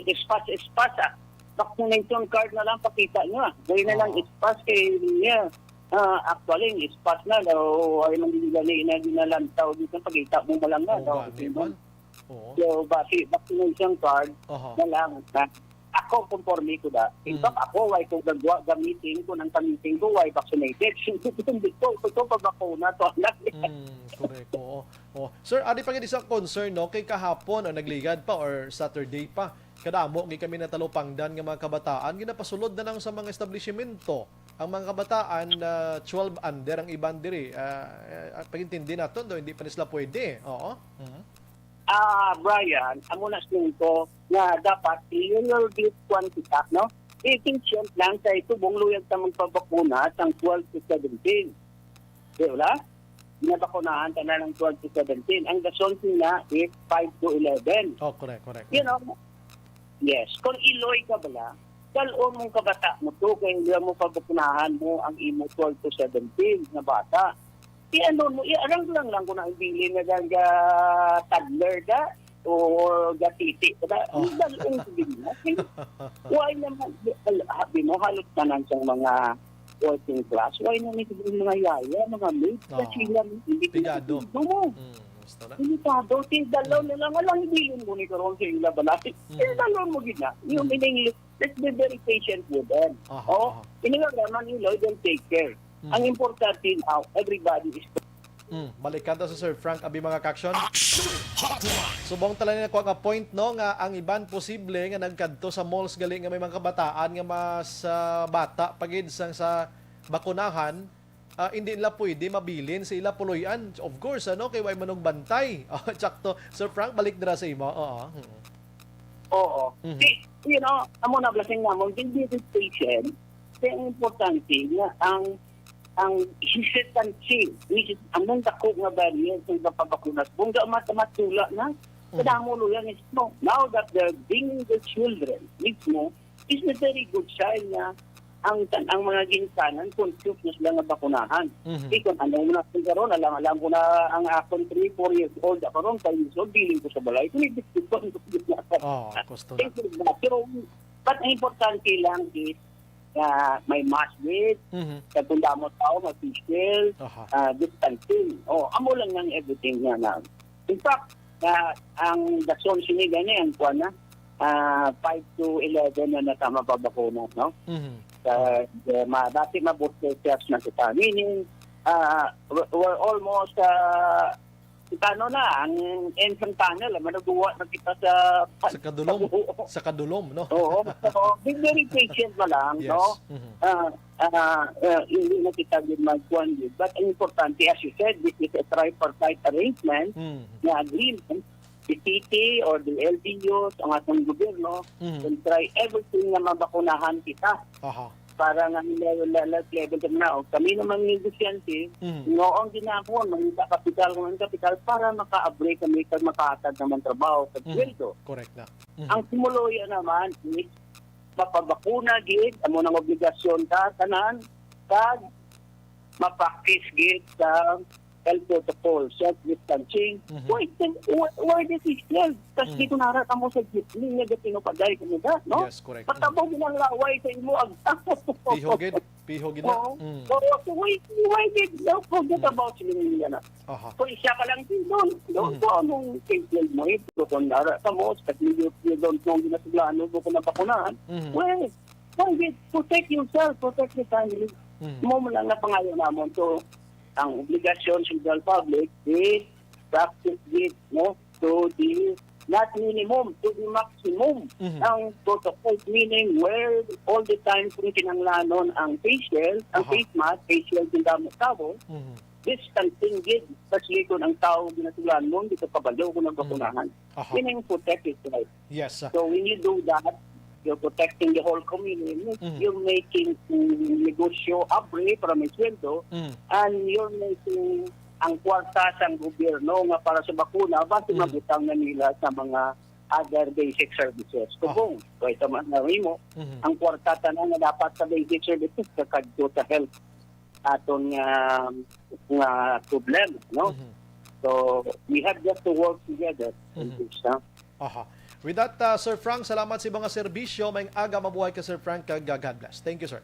espas-espas, ah. Vaccination card na lang pakita nyo, ah. Way na lang Oo. espas kay niya. Ah, actually, ang espas na daw, ay man gani na ginalantaw dito, pakita mo mo lang na Oo, daw. gani man. Oo. So, basi vaccination card Aha. na lang. Na, ako, conforme ko da. In fact, Mm. ako, why ko gagwa, gamitin ko ng kamiting ko, why vaccinated? Hindi ko, ito pa bakuna to, anak. Mm, correct. Oo. Oh. Sir, ari pa gid isang concern, no? Kay kahapon, o nagligad pa, or Saturday pa, kadamo gid kami natalupangdan nga mga kabataan, ginapasulod na lang sa mga establishmento. Ang mga kabataan, ah, twelve under ang iban diri. Ah, ah, pag-intindi naton, do, hindi pa ni sila pwede. Oo. Mhm. Ah, Brian, amo na siling ko nga dapat i-real deep kwan kita, no? I-patient lang sa itubong luyag ta magpabakuna sang twelve to seventeen. Di ba? Nabakunahan ta na ng twelve to seventeen. Ang dason sila is five to eleven. Oh, correct, correct. You know, yes. Kung iloy ka bala, dalon mong kabata mo to, kay hindi mo pabakunahan mo ang imo twelve to seventeen na bata. Di ano mo, iarang lang lang kung ang bilin na ga, ga toddler da, o gatiti ka da. Oh. Dalon ko din na. Why naman, al-, habi mo, halos tanan sang mga working class. Why naman yung mga yaya, mga maid, Oh. sa sila, hindi Pigado. pinatutulog mo. Mm, gusto na. Delikado, ti, dalon Mm. na lang, alang bilin mo ni karon sa ila balay. Mm. Ti, dalon mo gid na. Yung Mm. in English, let's be very patient with them. Aha, Oh, aha. Ini nga naman, you know, they'll take care. Mm. Ang importante now, everybody is Mm, balikan ta sa Sir Frank, abi mga ka-action. Action Hotline. Subong tala ni nakuha nga point, no, nga ang iban posible nga nagkadto sa malls gali nga may mga kabataan nga mas, ah, bata pa gid sang sa bakunahan, ah, hindi nila pwede mabilin sa ila puloy-an. Of course, ano, kay way manugbantay. Oh, tsakto. Sir Frank, balik dira sa imo. Oo. Mm. Oo. Mhm. Di, you know, amo na blessing namon, di, di, di, patient. Kaya ang importante nga ang, ang hesitancy, which is among dako nga barrier sa pagpabakuna. Kung ga-, mat-, matula na, Mhm. kadamo luya mismo. Now that they're bringing the children mismo, is a very good sign nga ang, ang mga ginikanan confused na sila nga bakunahan. Mhm. Di kung ano na kung karon, alam, alam ko na ang akon three, four years old, karon five years old, bilin ko sa balay. Kung ibig ko, Oh, gusto na. Thank you, but, pero, but ang importante lang is, nga may mask gid, Mhm. kag kung damo tao, may face shield, Aha. ah, distancing. Oh, amo lang ang everything nga na. In fact, ah, ang dason sini gani, ang kuwan na, ah, five to eleven na nata mapabakuna, no? Mhm. Sa, eh, ma-, dati ma-booster shots na kita. Meaning, ah, we're, we're almost, ah, Tano na, ang entrance tunnel, ah, manuguwa na kita sa Sa kadulom. Sa kadulom, no? Oo. So, be very patient na lang, Yes. no? Mhm. Ah, ah, ah, hindi na kita din magkuhan din. But ang importante, as you said, this is a tripartite arrangement Mhm. na agreement. The city or the L G Us, ang atong gobyerno, Mhm. will try everything na mabakunahan kita. Aha. Para nga nila, nila, nila level kami na, o kami naman negosyante, Mm. no, ang ginagawa, mangita kapital, kung ang kapital, para maka-abri kami, kag makahatag naman trabaho, kag Mm. sweldo. Correct na. Mm. Ang sumuluya naman is mapabakuna gid, amo nang obligasyon ta, tanan, kag ma-practice gid sa health protocol, self distancing. Mhm. Why, then, why, why this is twelve? Kasi Mhm. kung nara kamo sa jeepney, nga gatinupaday kamo da, no? Yes, correct. Patabo Mhm. mo ng laway sa imo, ag- Piho gid, piho gid na. Oo. Mm. Oo, so why, why did, no, forget Mhm. about sila nila na. Aha. Kung isa ka lang, doon, doon Mhm. sa anong table mo, ito, kung nara kamo, sa you, you don't know, ginasuglaan mo, kung nabakunahan, Mhm. well, why did, protect yourself, protect your family. Mhm. Mo mo lang na pangayo namon. So, Ang obligasyon sa general public is practice it, no? To the, not minimum, to the maximum. Mhm. Ang protocol, meaning where all the time kung kinahanglanon ang face shield, ang Aha. face mask, face shield, kung damo tao, Mhm. distancing gid, especially kung ang tao ginatulan mo, hindi ka kabalo kung nagbakunahan. Aha. Meaning, protect yourself. Yes. So, when you do that, you're protecting the whole community. Mhm. You're making, mm, negosyo abre para may sweldo, Mm. and you're making ang kwarta sang gobyerno nga para sa bakuna, basi Mm. mabutang na nila sa mga other basic services. Oh. Subong, kay tama na mo, Mhm. ang kwarta tanan nga dapat sa basic services, kakadto sa health aton nga, nga problema, no? Mhm. So, we have just to work together in Mhm. this, no? Aha. With that, uh, Sir Frank, salamat sa mga serbisyo. Maayong aga, mabuhay ka, Sir Frank, kag, uh, God bless. Thank you, sir.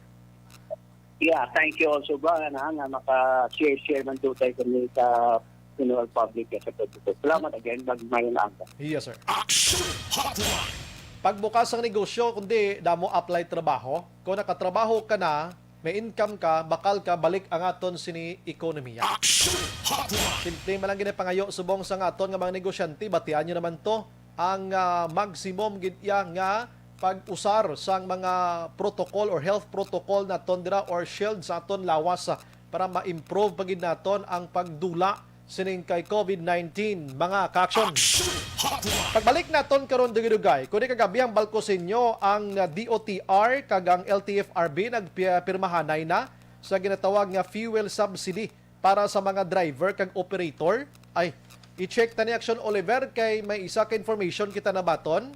Yeah, thank you also, Brian, ha, nga maka-share-share man to tayo kami sa general public sa pagbuto. Salamat again, mag-, maayong aga. Yes, sir. Action Hotline. Pagbukas ang negosyo, kundi damo apply trabaho. Kung nakatrabaho ka na, may income ka, bakal ka, balik ang aton sini ekonomiya. Action Hotline. Simple man lang gini pangayo subong sa nga aton nga mga negosyante, batian nyo naman to, ang, ah, maximum gid iya nga pag-usar sang mga protocol or health protocol naton dira or shield sa aton lawas, ah, para ma-improve pa gid naton ang pagdula sining kay COVID nineteen, mga ka-action. Action Hotline. Pagbalik naton karon, dugay-dugay, kung di kagabi ang balko sa inyo ang, ah, D O T R kag ang L T F R B nagpirmahanay na sa ginatawag nga fuel subsidy para sa mga driver kag operator. Ay, i-check ta ni Action Oliver kay may isa ka information kita nabaton.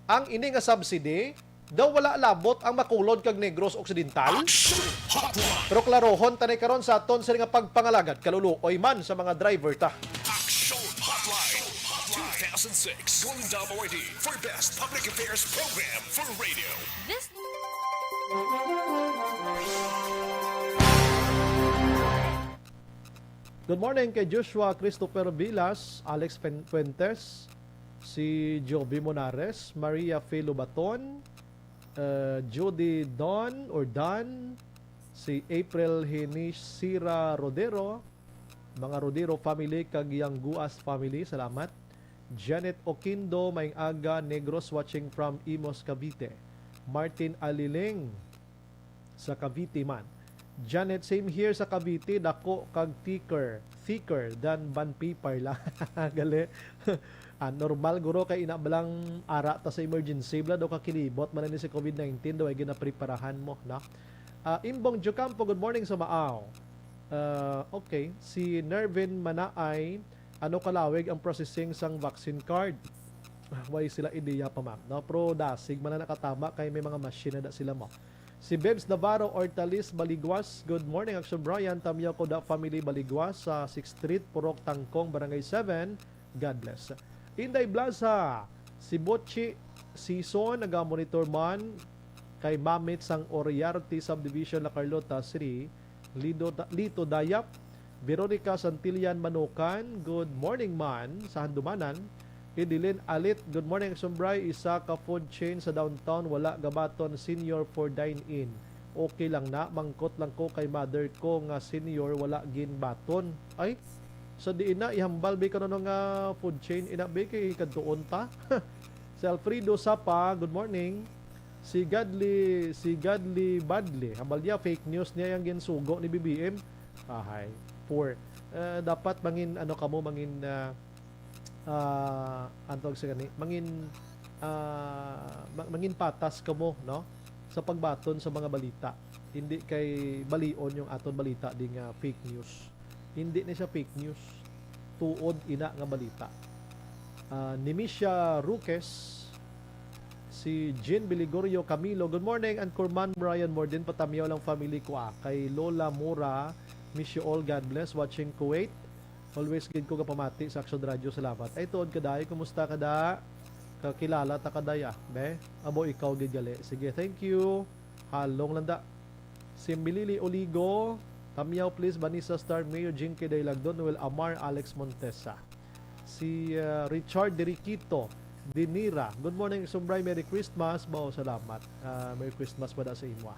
Ang ini nga subsidy, daw wala labot ang Bacolod kag Negros Occidental. Action Hotline. Pero klarohon ta ni karon sa aton sini nga pagpangalagad, kaluluoy man sa mga driver ta. Action Hotline two thousand six Golden Dome Awardee for Best Public Affairs Program for Radio. This Good morning kay Joshua Christopher Vilas, Alex Fen-, Fuentes, si Joby Monares, Maria Fe Lobaton, uh, Judy Don or Dan, si April Hinisira Rodero, mga Rodero family kag Yang Guas family, salamat. Janet Oquindo, maayong aga, Negros, watching from Imus, Cavite. Martin Aliling, sa Cavite man. Janet, same here sa Cavite, dako kag thicker, thicker than bond paper lang. Gali. Ah, normal guro kay ina balang ara ta sa emergency, bala daw kakilibot man ni sa COVID nineteen, daw ay ginapreparahan mo, no? Ah, Imbong Jocampo, good morning sa Maaw. Ah, okay, si Nervin Manaay, ano kalawig ang processing sang vaccine card? Ah, way sila ideya pa, ma'am, no? Pero dasig man na nakatama kay may mga machine na da sila mo. Si Bebs Navarro Ortalis Baliguas, good morning, Action Brian. Tamyaw ko da family Baliguas sa Sixth Street, Purok Tangkong, Barangay seven. God bless. Inday Blaza, si Butchi Sison, naga-monitor man kay Mamit sang Oriarte Subdivision, La Carlota City. Lido, Lito Dayap, Veronica Santillan Manukan, good morning man sa Handumanan. Idilin Alit, good morning, Action Bri. Isa ka food chain sa downtown, wala gabaton senior for dine-in. Okay lang na, mangkot lang ko kay mother ko nga senior, wala ginbaton. Ay, sa diin na, ihambal bi ka na nga food chain, ina bi kay kadtuon ta. Si Alfredo Sapa, good morning. Si Godly, si Godly Badly, hambal niya, fake news niya yung ginsugo ni B B M. Ahay, poor. Eh, dapat mangin, ano kamo, mangin, ah, ah, ang tawag sa gani, mangin, ah, ma-, mangin patas kamo, no? Sa pagbaton sa mga balita. Hindi kay balion yung aton balita di nga fake news. Hindi ni siya fake news. Tuod ina nga balita. Ah, Nimisha Ruques, si Jean Biligorio Camilo, good morning, and Kurman Brian Morden, patamyaw lang family ko, ah. Kay Lola Mura, miss you all, God bless, watching Kuwait. Always gid ko gapamati sa Action Radio, salamat. Ay, tuod ka, day, kumusta ka, da? Kakilala ta ka, day, ah, be? Abo, ikaw gid gali. Sige, thank you. Halong lang da. Si Milili Oligo, tamyaw please, Vanessa Star, Mayor Jinky Daylagdon, Noel Amar, Alex Montesa. Si, uh, Richard Deriquito Dinira, good morning, Sumbray, Merry Christmas. Bao, salamat. Uh, Merry Christmas pa da sa imo, ah.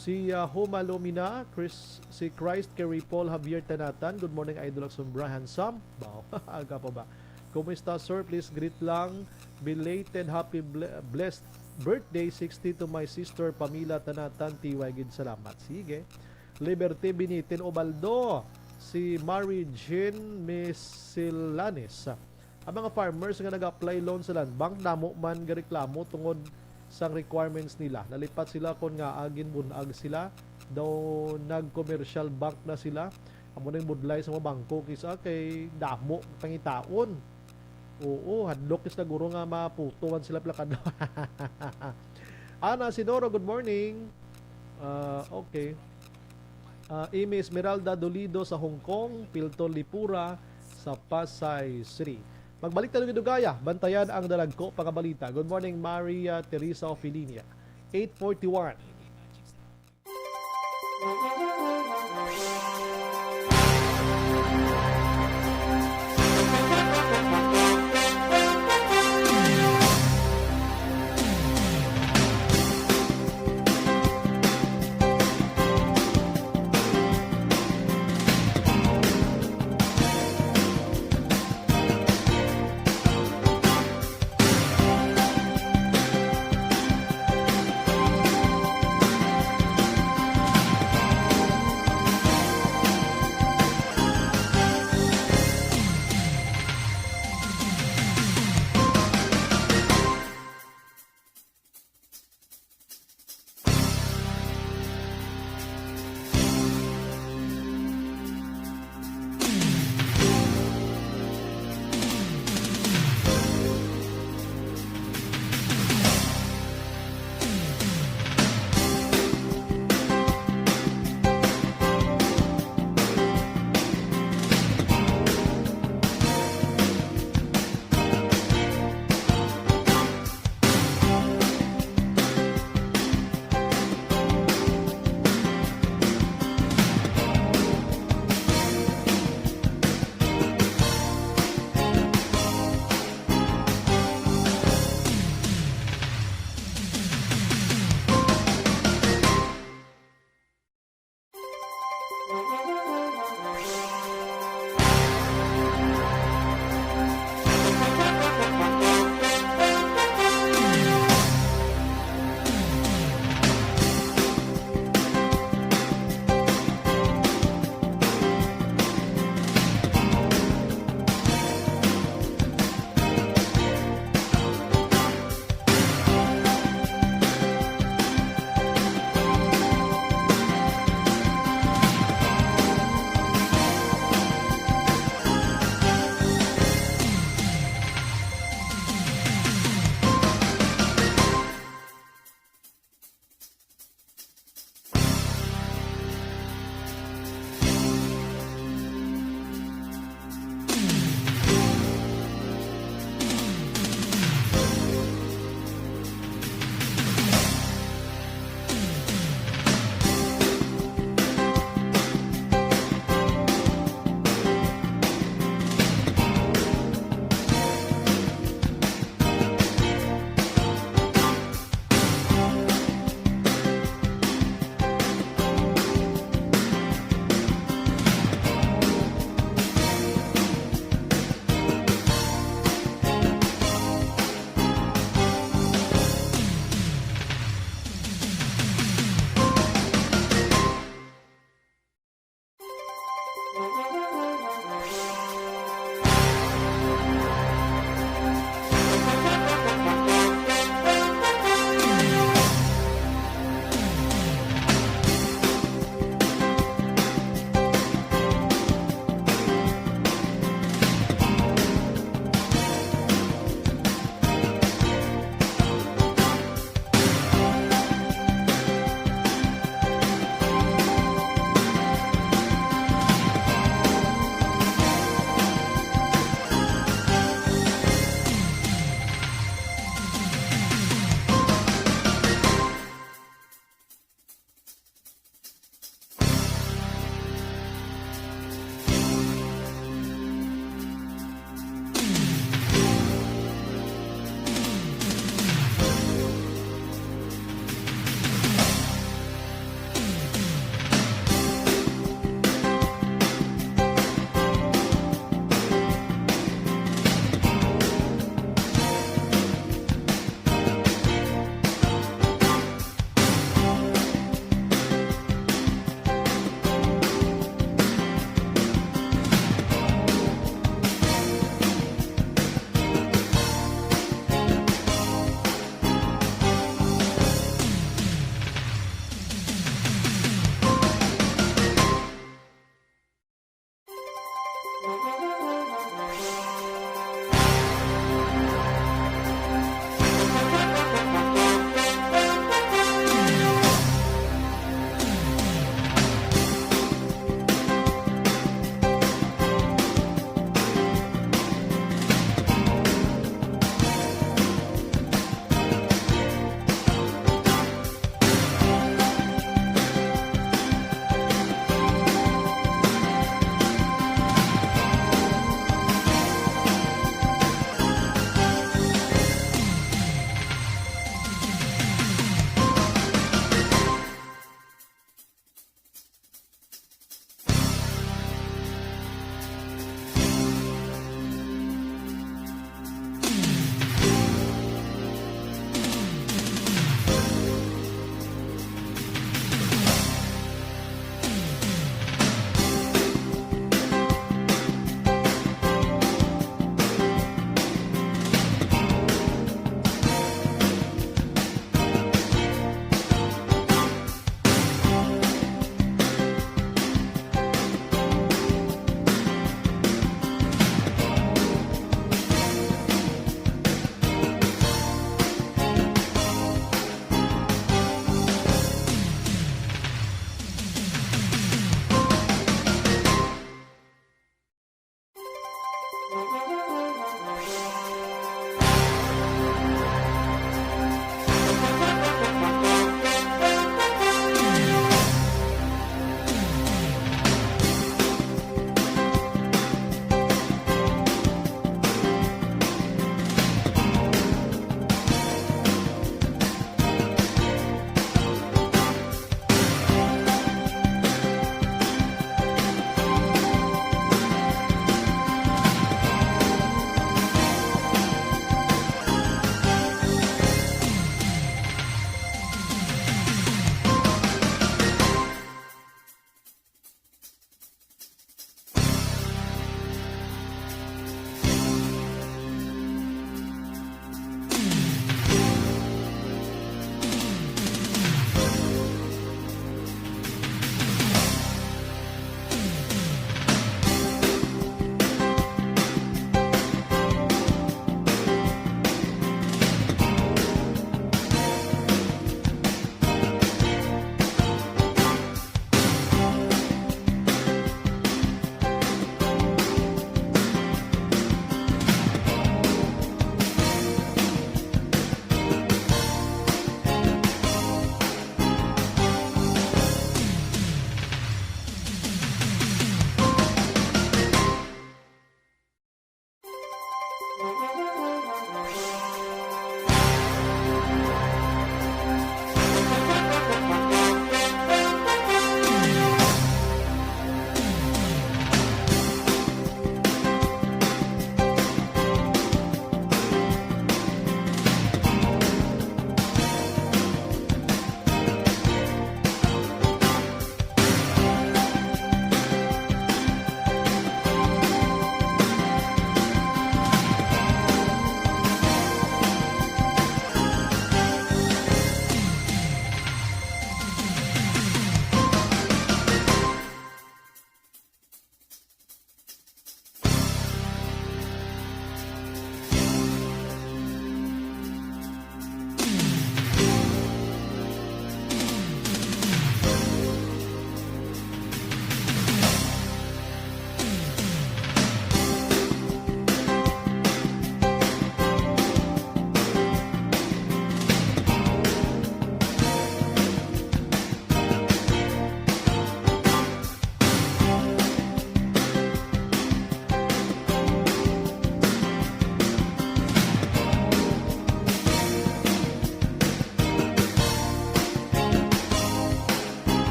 Si, ah, Homa Lumina, Chris, si Christ Kerry Paul Javier Tanatan. Good morning, Idol Lacson Brian Sam. Wow, aga pa ba? Kumusta, sir? Please greet lang. Belated happy ble-, blessed birthday sixty to my sister Pamela Tanatan T Y. Gid salamat. Sige. Liberty Binitin Obaldo, si Mary Jean Misilanes. Ang mga farmers nga nag-apply loan sa Land Bank, damo man gareklamo tungod sang requirements nila. Nalipat sila kon ngaa ginbun-ag sila, daw nag-commercial bank na sila. Amo nang budlay sa mga bangko, kisa kay damo pangitaon. Oo, hadlok is naguro nga maputuan sila plakado. Ana Sinoro, good morning. Ah, okay. Ah, Amy Esmeralda Dolido sa Hong Kong, Pilton Lipura sa Pasay City. Magbalik tayo dugaya, bantayan ang dalagko pa nga balita. Good morning, Maria Teresa Ofilinia. Eight forty-one.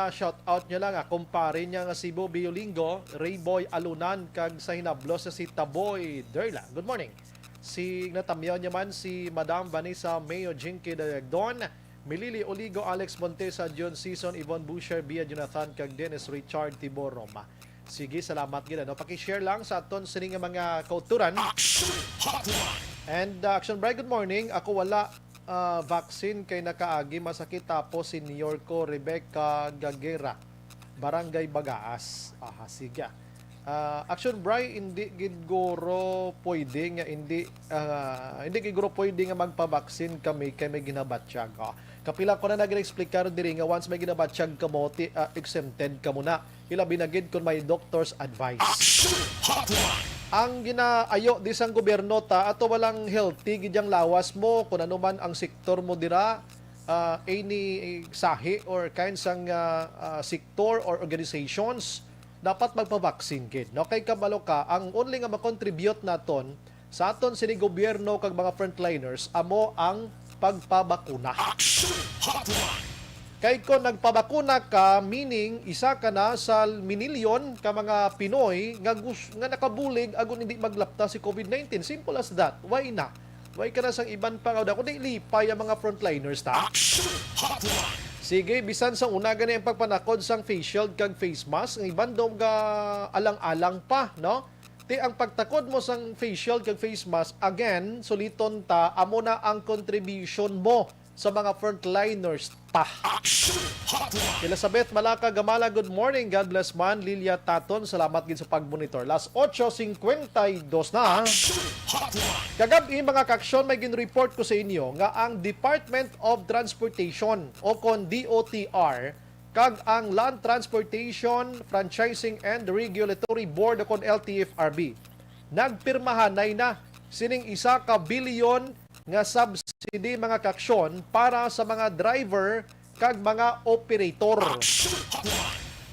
shout out niya lang, ah, kumpare niya nga si Bobby Olingo, Rayboy Alunan, kag sa hinablos na si Taboy Derla. Good morning. Si natamyaw niya man si Madam Vanessa Mayo Jinky Dayagdon, Milili Oligo, Alex Montesa, John Season, Yvonne Boucher, Bia Jonathan, kag Dennis Richard Tibor Roma. Sige, salamat gid, ano. Paki-share lang sa aton sini nga mga kauturan. Action Hotline! And, uh, Action Bright, good morning. Ako wala, uh, vaccine kay nakaagi masakit, tapos senior ko, Rebecca Gagera, Barangay Bagaas. Aha, sige. Ah, Action Bright, hindi gid guro pwede nga hindi, ah, hindi gid guro pwede nga magpa-vaccine kami kay may ginabatyag. Ah, kapila ko na nag-explicar diri nga once may ginabatyag kamo, ti-, ah, exempted kamo na. Ilabi na gid kung may doctor's advice. Action Hotline! Ang ginaayo di sang gobyerno ta, ato walang healthy gid ang lawas mo, kung ano man ang sektor mo dira, ah, any sahi or kind sang, ah, ah, sektor or organizations, dapat magpa-vaccine gid, no? Kay kabalo ka, ang only nga makontribute naton sa aton sini gobyerno kag mga frontliners amo ang pagpabakuna. Action Hotline! Kay kung nagpabakuna ka, meaning isa ka na sa minilyon ka mga Pinoy nga gus-, nga nakabulig agon hindi maglapta si COVID nineteen. Simple as that. Why na? Why ka na sang iban pa nga daw? Kundi lipay ang mga frontliners, ta? Action Hotline! Sige, bisan sa una gani ang pagpanakod sang face shield kag face mask, ang iban daw ga alang-alang pa, no? Ti ang pagtakod mo sang face shield kag face mask, again, suliton ta, amo na ang contribution mo sa mga frontliners ta. Action Hotline! Elizabeth Malaka Gamala, good morning. God bless man. Lilia Taton, salamat gid sa pagmonitor. Las ocho cincuenta y dos na. Action Hotline! Kagab-i, mga kaaksyon, may gin-report ko sa inyo nga ang Department of Transportation o kon D O T R kag ang Land Transportation Franchising and Regulatory Board o kon L T F R B nagpirmahanay na sining isa ka bilyon nga subsidy, mga kaaksyon, para sa mga driver kag mga operator.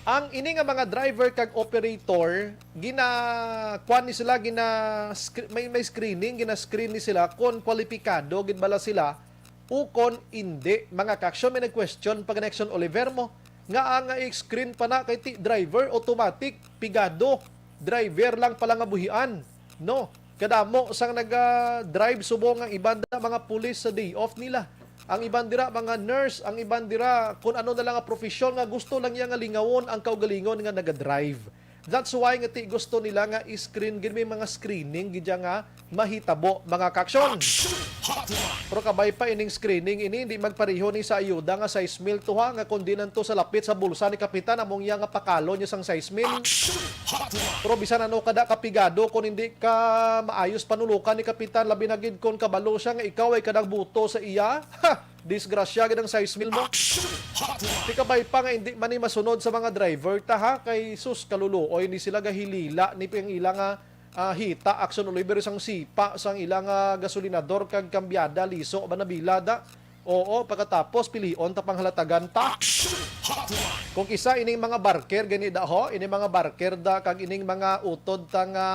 Ang ini nga mga driver kag operator, ginakuan ni sila, gina-scre-, may, may screening, gina-screen ni sila kon kwalipikado gid bala sila ukon indi. Mga kaaksyon, may nag-question pa gani, Action Oliver, mo nga ang i-screen pa na kay ti driver, automatic, pigado, driver lang pala nga buhian, no? Kadamo sang naga-drive subong ang iban dira mga pulis sa day off nila. Ang iban dira mga nurse, ang iban dira kun ano na lang nga profesyon nga gusto lang niya nga lingawon ang kaugalingon nga naga-drive. That's why nga ti gusto nila nga i-screen gid, may mga screening gid nga mahitabo, mga kaaksyon. Action Hotline! Pero kabay pa ining screening ini, hindi magpareho ni sa ayuda nga sais mil to, ha, nga kung di nanto sa lapit sa bulsa ni Kapitan, among iya nga pakalo niya sang sais mil. Action Hotline! Pero bisan ano kada kapigado, kung hindi ka maayos panulokan ni Kapitan, labi na gid kung kabalo siya nga ikaw ay kadagbuto sa iya, ha, disgrasya gid ang sais mil mo. Action Hotline! Di kabay pa nga hindi man ni masunod sa mga driver ta, ha, kay sus, kaluluoy ni sila, gahilila ni pang ila nga ah, hita, Action Oliver, sang sipa sang ila nga gasolinador kag kambyada, liso ba nabilad, ah? Oo, pagkatapos pilion ta panghalatagan ta. Action Hotline! Kung kisa ining mga barker gani da ho, ining mga barker da kag ining mga utod ta nga,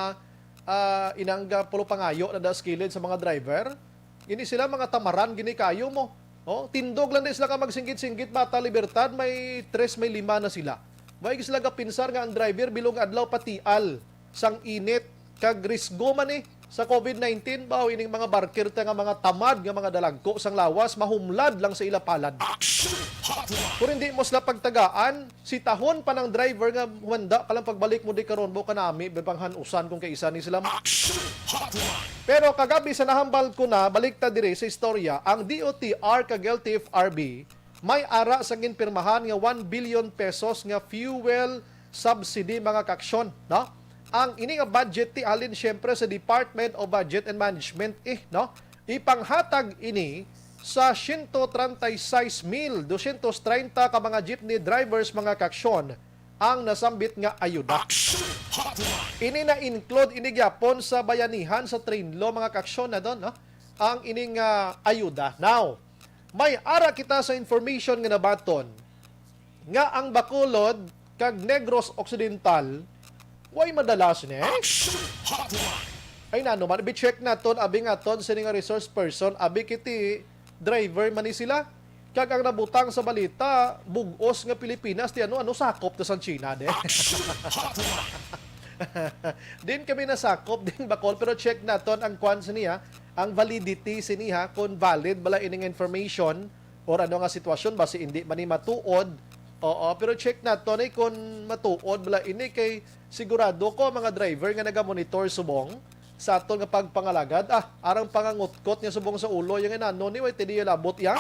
ah, inangga pulo pangayo na da sa kilid sa mga driver. Ini sila mga tamaran gini kayo mo. Oh, tindog lang di sila ka magsinggit-singgit, bata Libertad, may tres, may lima na sila. May sila gapinsar nga ang driver bilog adlaw patial sang init kag risgo man ni sa COVID nineteen, baw ining mga barker ta nga mga tamad nga mga dalagko sang lawas, mahumlad lang sa ila palad. Action Hotline! Kung hindi mo sila pagtagaan, sitahon pa ng driver nga humanda ka lang pagbalik mo di karon mo kanami bibanghan usan kung kaisa ni sila. Action Hotline! Pero kagabi sa nahambal ko na, balik ta diri sa istorya, ang D O T R kag L T F R B may ara sa ginpirmahan nga one billion pesos nga fuel subsidy, mga kaaksyon, no? Ang ini nga budget ti halin siyempre sa Department of Budget and Management, eh, no? Ipanghatag ini sa siyento treinta y seis mil dosyentos treinta ka mga jeepney drivers, mga kaaksyon, ang nasambit nga ayuda. Action Hotline! Ini na include ini gyapon sa bayanihan sa Trainlo, mga kaaksyon, na doon, no? Ang ini nga ayuda. Now, may ara kita sa information nga nabaton nga ang Bacolod kag Negros Occidental way madala sini. Action Hotline! Ay, nano man, ibi-check naton, abi nga ton sini nga resource person, abi kiti driver man ni sila. Kag ang nabutang sa balita, bug-os nga Pilipinas, ti ano, ano sakop ta sang China, de? Din kami nasakop, din Bacol, pero check naton ang kwan sini, ha, ang validity sini, ha, kung valid bala ining information or ano nga sitwasyon, basi hindi man ni matuod. Oo, pero check naton, eh, kung matuod bala ini, kay sigurado ko ang mga driver nga nagamonitor subong sa aton nga pagpangalagad, ah, arang pangangutkot nga subong sa ulo, yung inano ni, way tiniya labot, ya?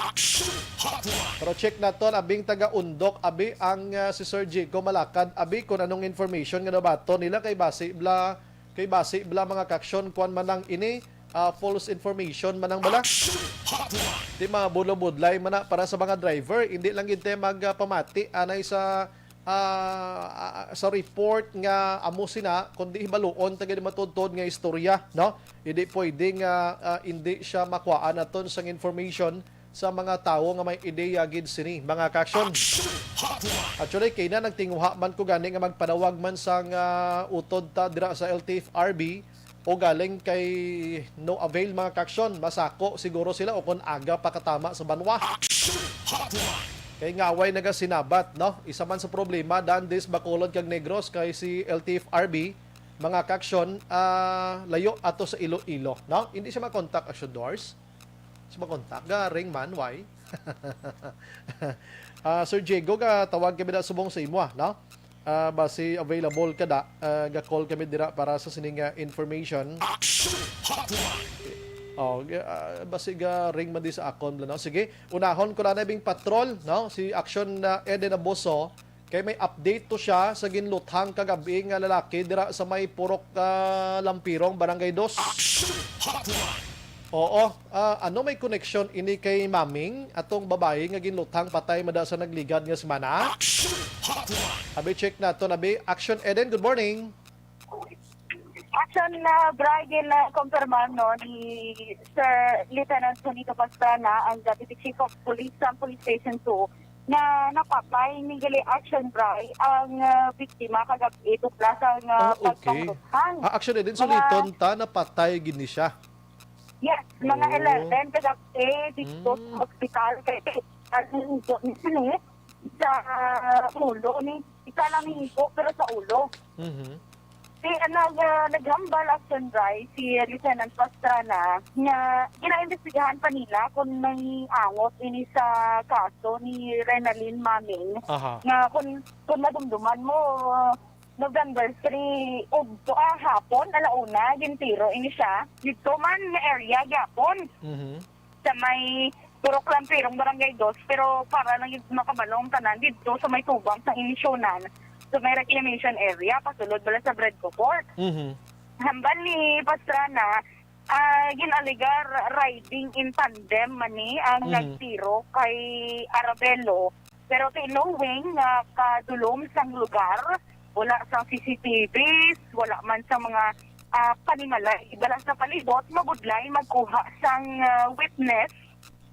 Pero check naton, abing taga Undok, abi ang, ah, si Sir Jigo Malakad, abi kung anong information nga nabaton nila kay basi bla, kay basi bla mga kaaksyon, kwan man ang ini, ah, false information man ang bala. Di mabudlo-budlay man na para sa mga driver, hindi lang gid tayo magpamati anay sa, ah, ah, sa report nga amo sina, kundi hibaluon ta gid matuod-tuod nga istorya, no? Hindi pwede nga, ah, hindi siya makuhaan naton sang information sa mga tawo nga may ideya gid sini, mga kaaksyon. Actually, kay na nagtinguha man ko gani nga magpanawag man sang, ah, utod ta dira sa L T F R B o galing kay no avail, mga kaaksyon, masako siguro sila o kon aga pa katama sa banwa. Kay ngaway nagasinabat, no? Isa man sa problema, dan dis Bacolod kag Negros kay si L T F R B, mga kaaksyon, ah, layo ato sa Iloilo, no? Hindi siya makontak, Action Doors. Siya makontak, ga ring man, why? Ah, Sir Diego, ga tawag kami na subong sa imo, ah, no? Ah, basi available ka da, ah, ga call kami dira para sa sining, ah, information. Oh, ga-, ah, basi ga ring man di sa akon, no? Sige, unahon ko lang na bing patrol, no? Si Action, ah, Eden Abuso, kay may update to siya sa ginluthang kagabi nga lalaki dira sa may Purok, ah, Lampirong, Barangay Dos. Oo, ah, ano may koneksyon ini kay Maming, atong babayi nga ginluthang patay mada sa nagligad nga semana? Abi, check nato, abi. Action Eden, good morning. Action, ah, Bri, gin-confirm, no, ni Sir Lieutenant Sonito Pastrana, ang Deputy Chief of Police sa Police Station two, na napatay ni gali, Action Bri, ang, ah, biktima kagabi, tubla sang, ah, Oh, okay. pagpangluthang. Ah, actually, din Mga suliton ta, napatay gid ni siya. Yes, mga Oh. eleven kagabi dito sa Mm. hospital kay ang igo ni sini sa ulo ni, isa lang ni igo, pero sa ulo. Mhm. Si, ano, ah, naghambal, Action Bri, si Lieutenant Pastrana nga ginaimbestigahan pa nila kung may angot ini sa kaso ni Renalyn Maming Aha. nga kung, kung madumduman mo, November three, ugto, ah, hapon, ala una, gintiro ini siya. Dito man nga area gyapon. Mhm. Sa may Purok Lampirong, Barangay Dos, pero para lang yung makabalong tanan dito sa may tubang sa Inisyonan, sa may reclamation area, pasulod bala sa Bredco Court. Mhm. Hambal ni Pastrana, ah, gin-alegar riding in tandem man ni ang Mhm. nagtiro kay Arabelo. Pero ti knowing nga kadulom sang lugar, wala sang C C T Vs, wala man sa mga, ah, panimalay. Bala sa palibot, mabudlay magkuha sang, ah, witness.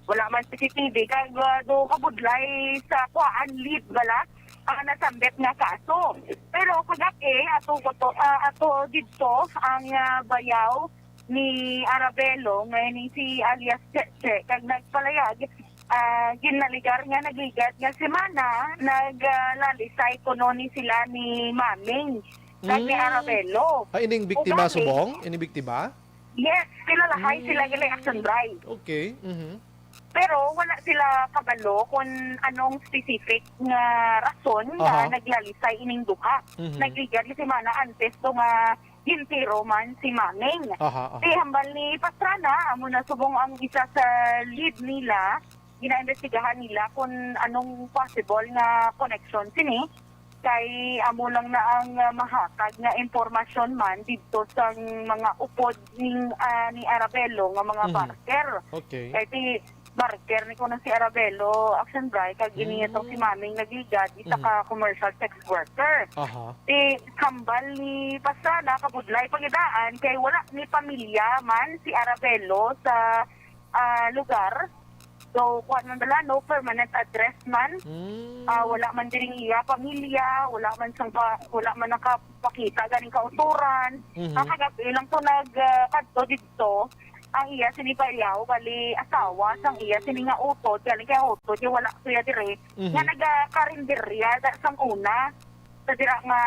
Wala man C C T V, kag, ah, do kabudlay sa kuhaan lead bala ang nasambit nga kaso. Pero kagabi, ato ko to, ah, ato didto ang, ah, bayaw ni Arabelo, nga ni si alias Cheche, kag nagpalayag, ah, ginaligar nga nagligad nga semana, nag, ah, lalisay kuno ni sila ni Maming, kag ni Mm. Arabelo. Ah, ining biktima Ugaling, subong? Ining biktima? Yes, kilalahay Mm. sila gali, Action Bri. Okay. Mhm. Pero wala sila kabalo kung anong specific nga rason nga Aha. naglalisay ining duha. Mhm. Nagligad ni semana antes to nga gintiro man si Maming. Aha, aha. Di hambal ni Pastrana, amo na subong ang isa sa lead nila, ginaimbestigahan nila kung anong possible nga connection sini. Kay amo lang na ang, ah, mahatag nga impormasyon man didto sang mga upod ning, ah, ni Arabelo nga mga Mhm. barker. Okay. Kay ti barker ni kuno si Arabelo, Action Bri, kag ini itong si Mm. Maming nagligad, isa Mm. ka commercial sex worker. Aha. Ti hambal ni Pastrana, kabudlay pangidaan kay wala ni pamilya man si Arabelo sa, ah, lugar. So, kuwan man bala, no permanent address man. Mm. Ah, wala man diri iya pamilya, wala man sang pa, wala man nakapakita ganing kauturan. Mhm. Ang kagabi lang to nag, ah, kadto didto. ang iya sini payaw, bali asawa sang iya sini nga utod, galing kay utod, yung wala siya dire, Mhm. nga nagakarinderya da, sang una, sa dira nga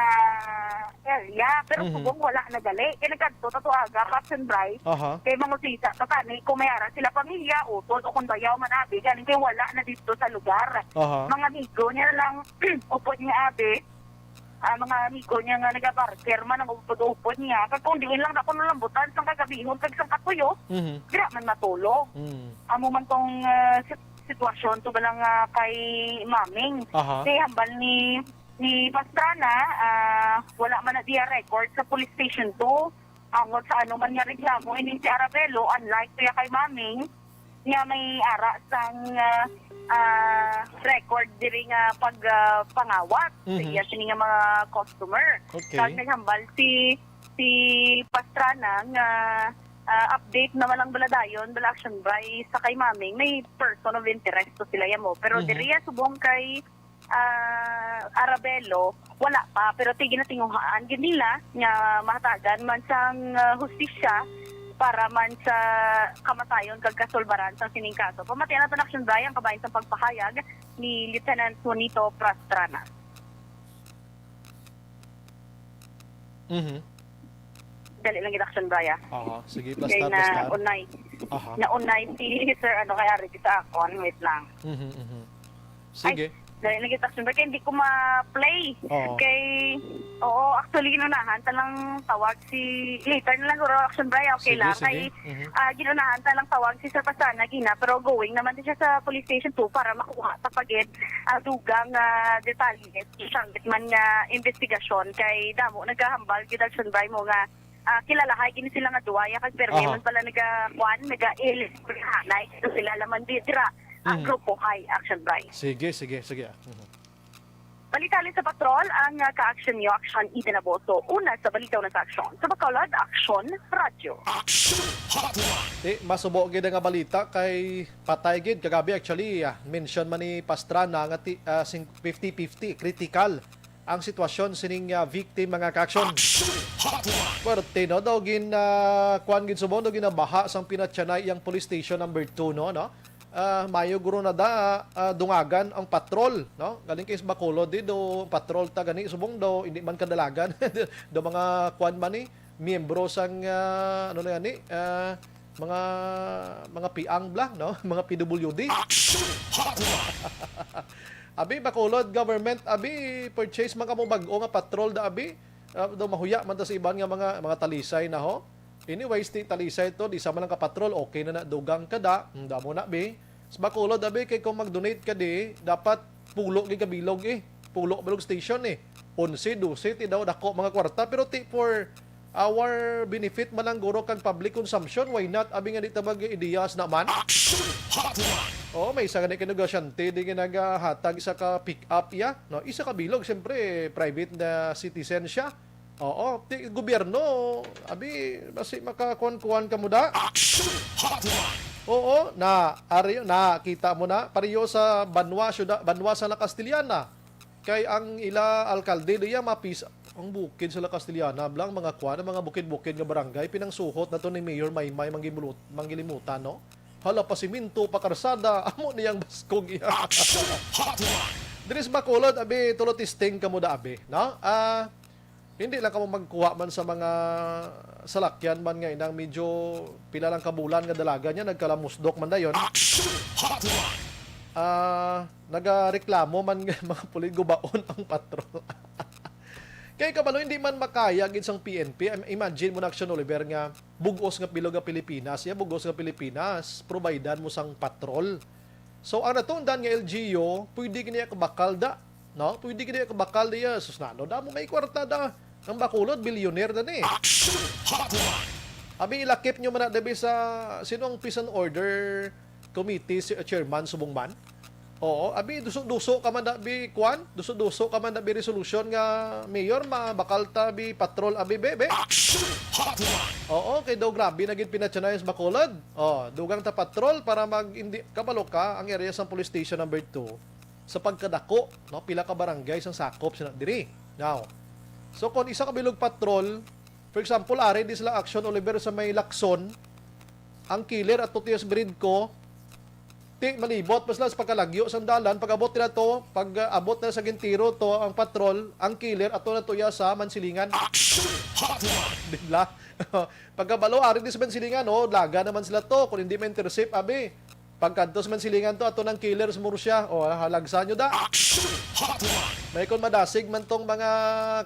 area, pero Mhm. subong wala na gali. Kay nagkadto ta to aga, Captain Bryce, Aha. kay mangusisa ta tani kung may ara sila pamilya, utod, o kung bayaw man abi, galing kay wala na dito sa lugar. Aha. Mga amigo niya lang, upod niya abi, ah, mga amigo niya nga nagabarker man ang upod-upod niya. Kag kung diin lang ako nalambutan sang kagabihon kag sang katuyo, Mhm. dira man matulog. Mm. Amo man tong, ah, sit-, sitwasyon to ba lang, ah, kay Maming. Aha. Kay hambal ni, ni Pastrana, ah, wala man na diya record sa police station two. Angot sa ano man nga reklamo, ining si Arabelo, unlike siya kay Maming, nga may ara sang, ah, ah, record diri nga pag, ah, pangawat sa Mhm. iya sini nga mga customer. Okay. Kag naghambal si, si Pastrana nga, ah, update naman ang baladayon, bala action by sa kay Maming, may person of interest to sila yamo. Pero Mhm. diri subong kay, ah, Arabelo, wala pa, pero ti ginatinguhaan gid nila nga mahatagan man sang, ah, hustisya para man sa kamatayon kag kasulbaran sang sining kaso. Pamatian naton, Action Brian, kabahin sa pagpahayag ni Lieutenant Juanito Pastrana. Mhm. Dali lang gid, Action Brian. Aha, sige, Kay basta, na basta. Unay. Aha. Na unay si Sir, ano, kay ari sa akon. Wait lang. Mhm, mhm. Sige. Ay, dali lang gid, Action Brian. Kay hindi ko ma-play. Oo. Kay, oo, actually, ginunahan ta lang tawag si, later na lang, guro, Action Brian. Okay Sige, lang. sige. Kay, Mhm. ah, ginunahan ta lang tawag si Sir Pastrana gina, pero going naman din siya sa police station two para makuha ta pa gid ang dugang, ah, detalye. Isang man nga investigasyon kay damo nagahambal gid, Action Brian, mo nga, ah, kilalahay gini sila nga duwa, ya, kag permi Aha. man pala naga, kuan, naga-, il-, hanay. Ito sila laman di-, dira ang Mhm. grupo hay, Action Brian. Sige, sige, sige. Mhm. Balita sa patrol ang, ah, ka-action niyo, Action Eden Aboso. Una sa balita, una sa aksyon. Sa Bacolod, Action Radyo. Action Hotline. Di, masubo gid nga balita kay patay gid kagabi, actually, ah, mention man ni Pastrana nga ti-, ah, sing-, fifty fifty, critical ang sitwasyon sining, ah, victim, mga ka-action. Action Hotline. Puwerte, no? Daw gin, ah, kuwan gid subong, daw ginabaha sang pinatyanay iyang police station number two, no, no? Ah, mayo guro na da, ah, dungagan ang patrol, no? Galing kay sa Bacolod di, do patrol ta gani subong daw, hindi man kadalagan. Do mga kuwan man ni, miyembro sang, ah, ano na gani, ah, mga, mga piang bla, no? Mga P W D. Action Hotline. Abi, Bacolod government, abi, purchase man kamo bag-o nga patrol da, abi. Ah, daw mahuya man ta sa iban nga mga, mga Talisay na, ho. Anyways, ti Talisay to, di sa man lang ka patrol, okay na na, dugang ka da. Hmm, damo na, bi. Sa Bacolod, abi, kay kung mag-donate ka di, dapat pulo gid ka bilog, eh. Pulo bilog station, eh. Onse, dose, ti daw dako mga kwarta, pero ti for our benefit man lang guro kag public consumption, why not? Abi nga di ta mag-ideas naman. Action Hotline. Oh, may isa gani ka negosyante di nga nagahatag isa ka pick up, ya, no? Isa ka bilog, siyempre, private na citizen siya. Oo, ti gobyerno, abi, basi makakuan-kuan ka mo da. Action Hotline. Oo, na, ari, na, kita mo na, pareho sa banwa, syuda-, banwa sa La Castellana. Kay ang ila alkalde diya mapis-, ang bukid sa La Castellana, blang mga kuan, ang mga bukid-bukid nga barangay, pinangsuhot na to ni Mayor Maymay Manggimulut-, Manggilimutan, no? Hala, pasiminto, pakarsada, amo niyang baskog iya. Action Hotline. Diri sa Bacolod, abi, tulo testing kamo da, abi, no? Ah, hindi lang kamo magkuha man sa mga salakyan man nga inang medyo pila lang ka bulan nga dalaga niya, nagkalamusdok man dayon. Action Hotline. Ah, nagareklamo man nga mga pulit, gubaon ang patrol. Kay kabalo, hindi man makaya gid sang P N P. Im-, imagine mo na, Action Oliver, nga bug-os nga bilog nga Pilipinas, ya, bug-os nga Pilipinas, providean mo sang patrol. So, ang natundan nga L G U, pwede gini kabakal da, no? Pwede gini kabakal da, ya. Sus, nano, damo may kwarta da. Ang Bacolod, billionaire na ni. Action Hotline. Abi, ilakip nyo man na, dabi, sa, sino ang peace and order committee si, chairman subong man? Oo, abi, duso-duso ka man da, bi, kwan? Duso-duso ka man da, bi, resolution nga, Mayor, mabakal ta, bi, patrol, abi, be, be. Action Hotline. Oo, kay daw grabe na gid pinatyanay sa Bacolod. Oh, dugang ta patrol para mag, hindi, kabalo ka, ang area sa police station number two, sa pagkadako, no? Pila ka barangay sang sakop sina diri. Now, so kung isa ka bilog patrol, for example, ari di sila, Action Oliver, sa may Lacson, Ang killer ato tiyo sa Biridco, ti malibot pa sila sa pagkalagyo sang dalan. Pag-abot nila to, pag-abot na sa Gintiro to ang patrol, ang killer ato na to iya sa Mansilingan. Action Hotline! Di ba? Pagkabalo, ari di sa Mansilingan, oh, laga naman sila to. Kung hindi ma-intercept, abi. Pagkadto sa Mansilingan to, ato ng killer sa Murcia. Oh, halagsa nyo da. Action Hotline! May kon madasig man tong mga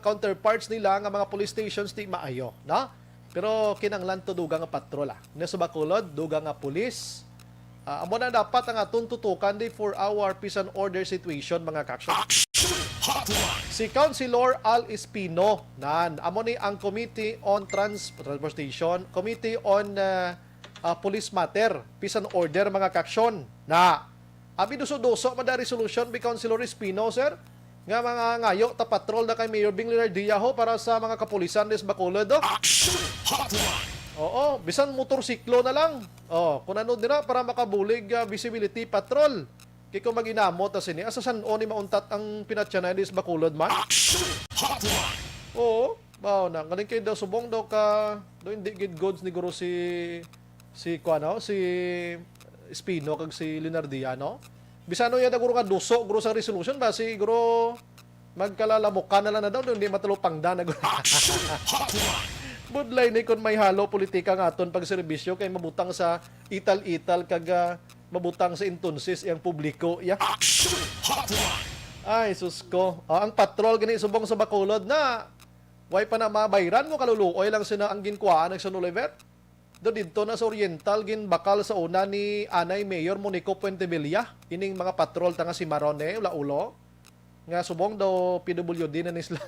counterparts nila nga mga police stations, di maayo, no? Pero kinanglan to dugang nga patrol, ah. Nga sa Bacolod, dugang nga pulis. Ah, amo na dapat ang atong tutukan di for our peace and order situation, mga kaksyon. Action Hotline! Si Councilor Al Espino, nan, amo ni ang Committee on Trans-, Transportation, Committee on, ah, ah, Police Matter, Peace and Order, mga kaksyon, na abi duso-duso man da resolution bi Councilor Espino, sir, nga mga ngayo ta patrol na kay Mayor Bing Leonardia ho para sa mga kapulisan des Bacolod, oh. Action Hotline! Oo, bisan motorsiklo na lang. Oh, kung ano dira para makabulig, ah, visibility patrol. Kay kung mag-inamo ta sini, asa san-o ni mauntat ang pinatyanay des Bacolod man? Action Hotline! Oo, bao na. Galing kay daw subong daw ka, daw hindi gid goods ni guro si, si kuan, no? Si Espino kag si Leonardia, no? Bisan ano yan, guro nga duso, guro sa resolution ba? Si guro magkalalamukan na lang na daw, hindi matalupangdan na guro. Action Hotline! Budlay ni kung may halo politika nga aton pagserbisyo kay mabutang sa ital-ital kag, ah, mabutang sa entonces iyang publiko, ya. Action Hotline! Ay, sus ko. Ah, ang patrol gani subong sa Bacolod na way pa na mabayran mo, kaluluoy lang sina ang ginkuhaan ng San Oliver. Do didto na sa Oriental, ginbakal sa una ni anay Mayor Monico Puentevilla ining mga patrol ta nga si Marone, Laulo, nga subong daw P W D na ni sila.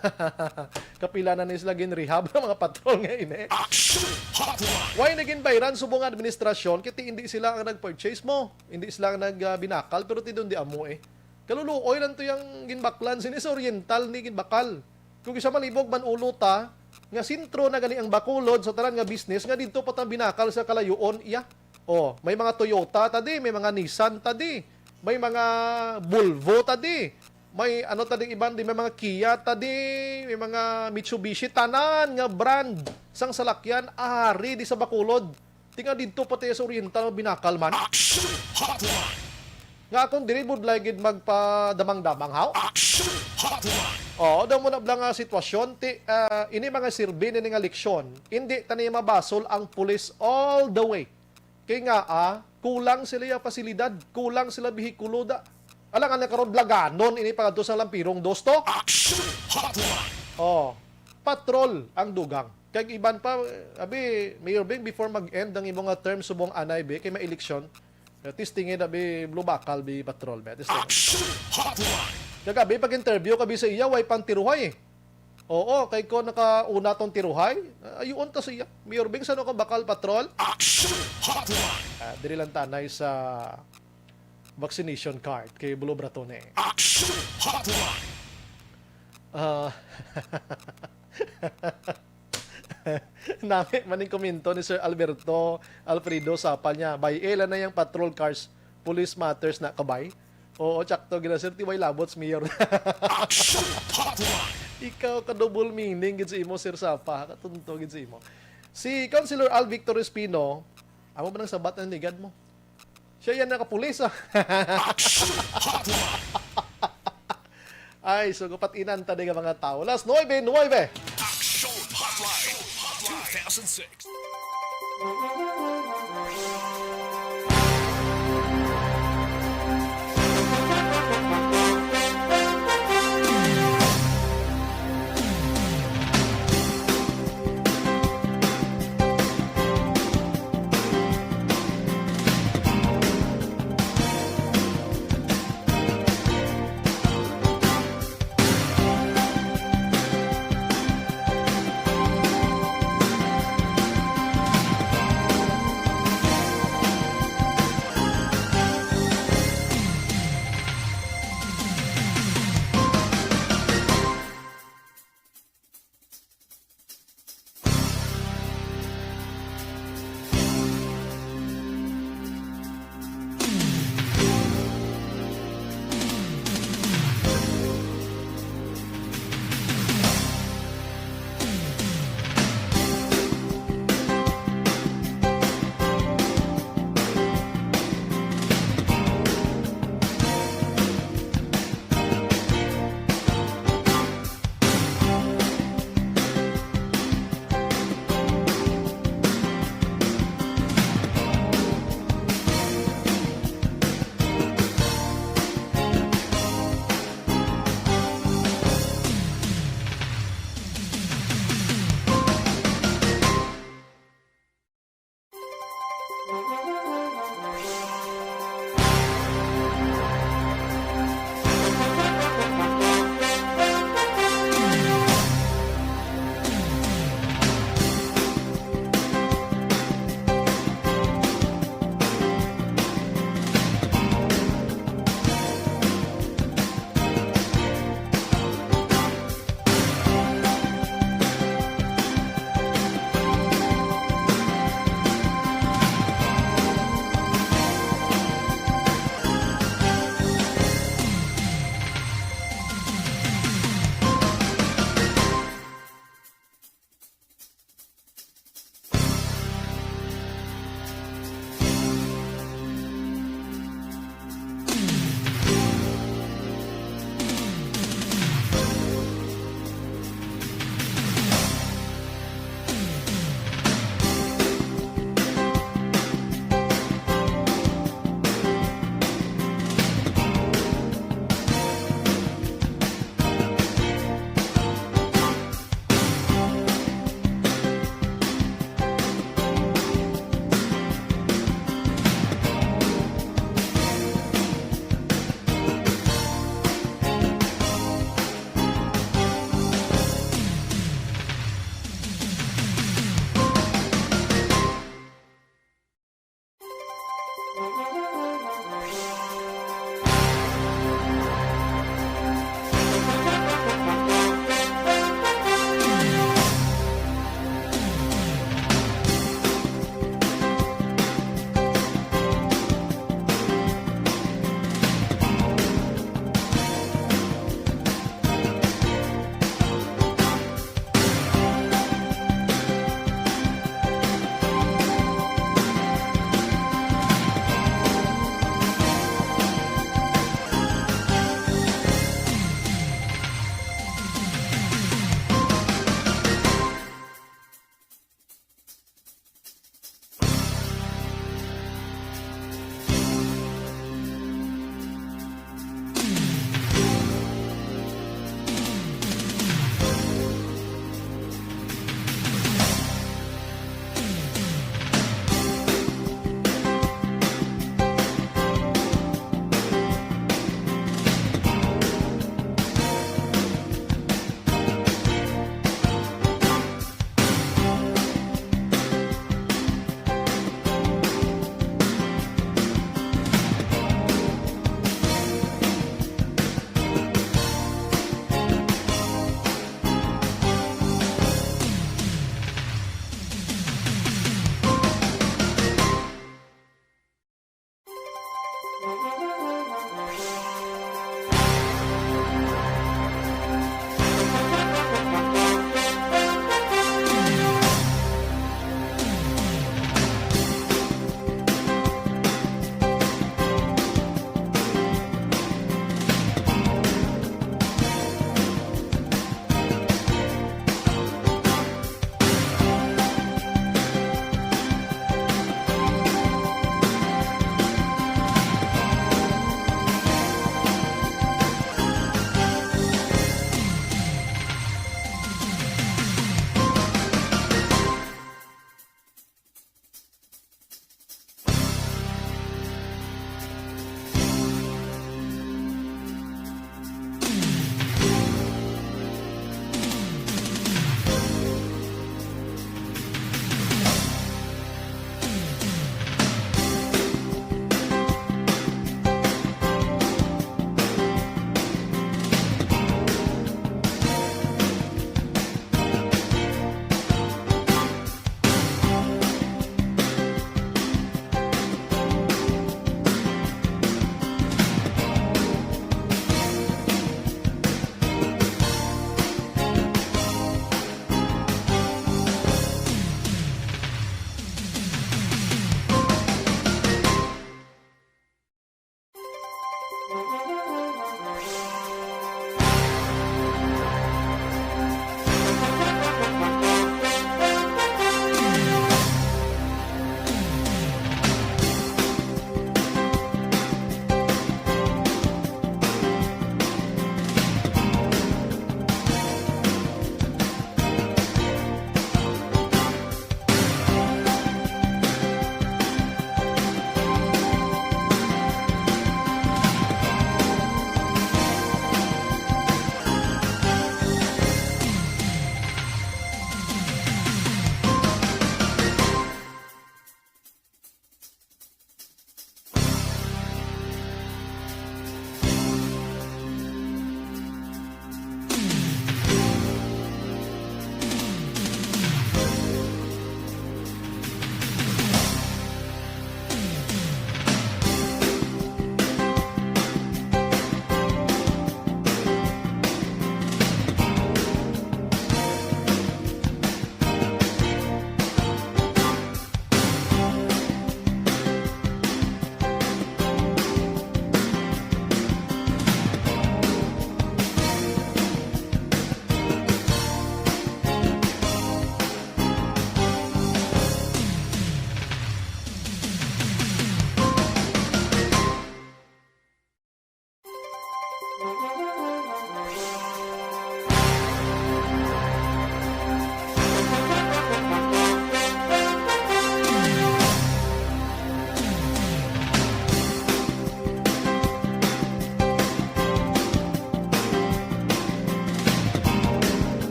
Kapila na ni sila gin-rehab ang mga patrol nga ini. Action Hotline! Way na ginbayran subong nga administrasyon, kay ti hindi sila ang nag-purchase mo. Hindi sila ang nag, ah, binakal, pero ti doon di amo eh. Kaluluoy lang to yung ginbaklan. Sini sa Oriental ni ginbakal. Kung isa malibog man ulo ta, nga sentro na gani ang Bacolod sa tanan nga business, nga didto pa ta binakal sa kalayoon, iya. Oh, may mga Toyota ta di, may mga Nissan ta di, may mga Volvo ta di, may ano ta di iban di, may mga Kia ta di, may mga Mitsubishi, tanan nga brand sang salakyan ari di sa Bacolod. Tinga didto pati sa Oriental binakal man. Action Hotline! Nga akong diri budlay gid magpadamang-damang, haw? Action Hotline! Oo, daw mo na bala nga sitwasyon, ti, ah, ini mga sirbi ni nga leksyon, hindi tani mabasol ang pulis all the way. Kay nga, ah, kulang sila ya pasilidad, kulang sila behikulo da. Alang ana karon blaganon ini pag sa Lampirong Dos to. Action Hotline! Oh, patrol ang dugang. Kag iban pa, abi, Mayor Bing, before mag-end ang imo nga term subong anay, bi, kay may eleksyon, eh, testingin, abi, blue bakal, bi, patrol, bi, testingin. Action Hotline! Kag abi, pag-interview ka, bi, sa iya, way pang tiruhay. Oo, kay ko nakauna tong tiruhay, ah, ayuon ta siya. Mayor Bing, sano ka bakal, patrol? Action Hotline! Ah, diri lang tanay sa vaccination card kay Bulo Bratone. Action Hotline! Ah, nami man ning komento ni Sir Alberto Alfredo Sapal niya, "Bay-i lang na yang patrol cars, police matters na kabay." Oo, tsakto gina, sir, ti way labot sa mayor. Action Hotline! Ikaw ka double meaning gid sa imo, Sir Sapa. Katunto gid sa imo. Si Councilor Al Victor Espino, amo ba nang sabat ang ligad mo? Siya yan nakapulis, ah. Action Hotline! Ay, so, kapatinan ta di nga mga tao. Las nuebe nuebe. Action Hotline two thousand six.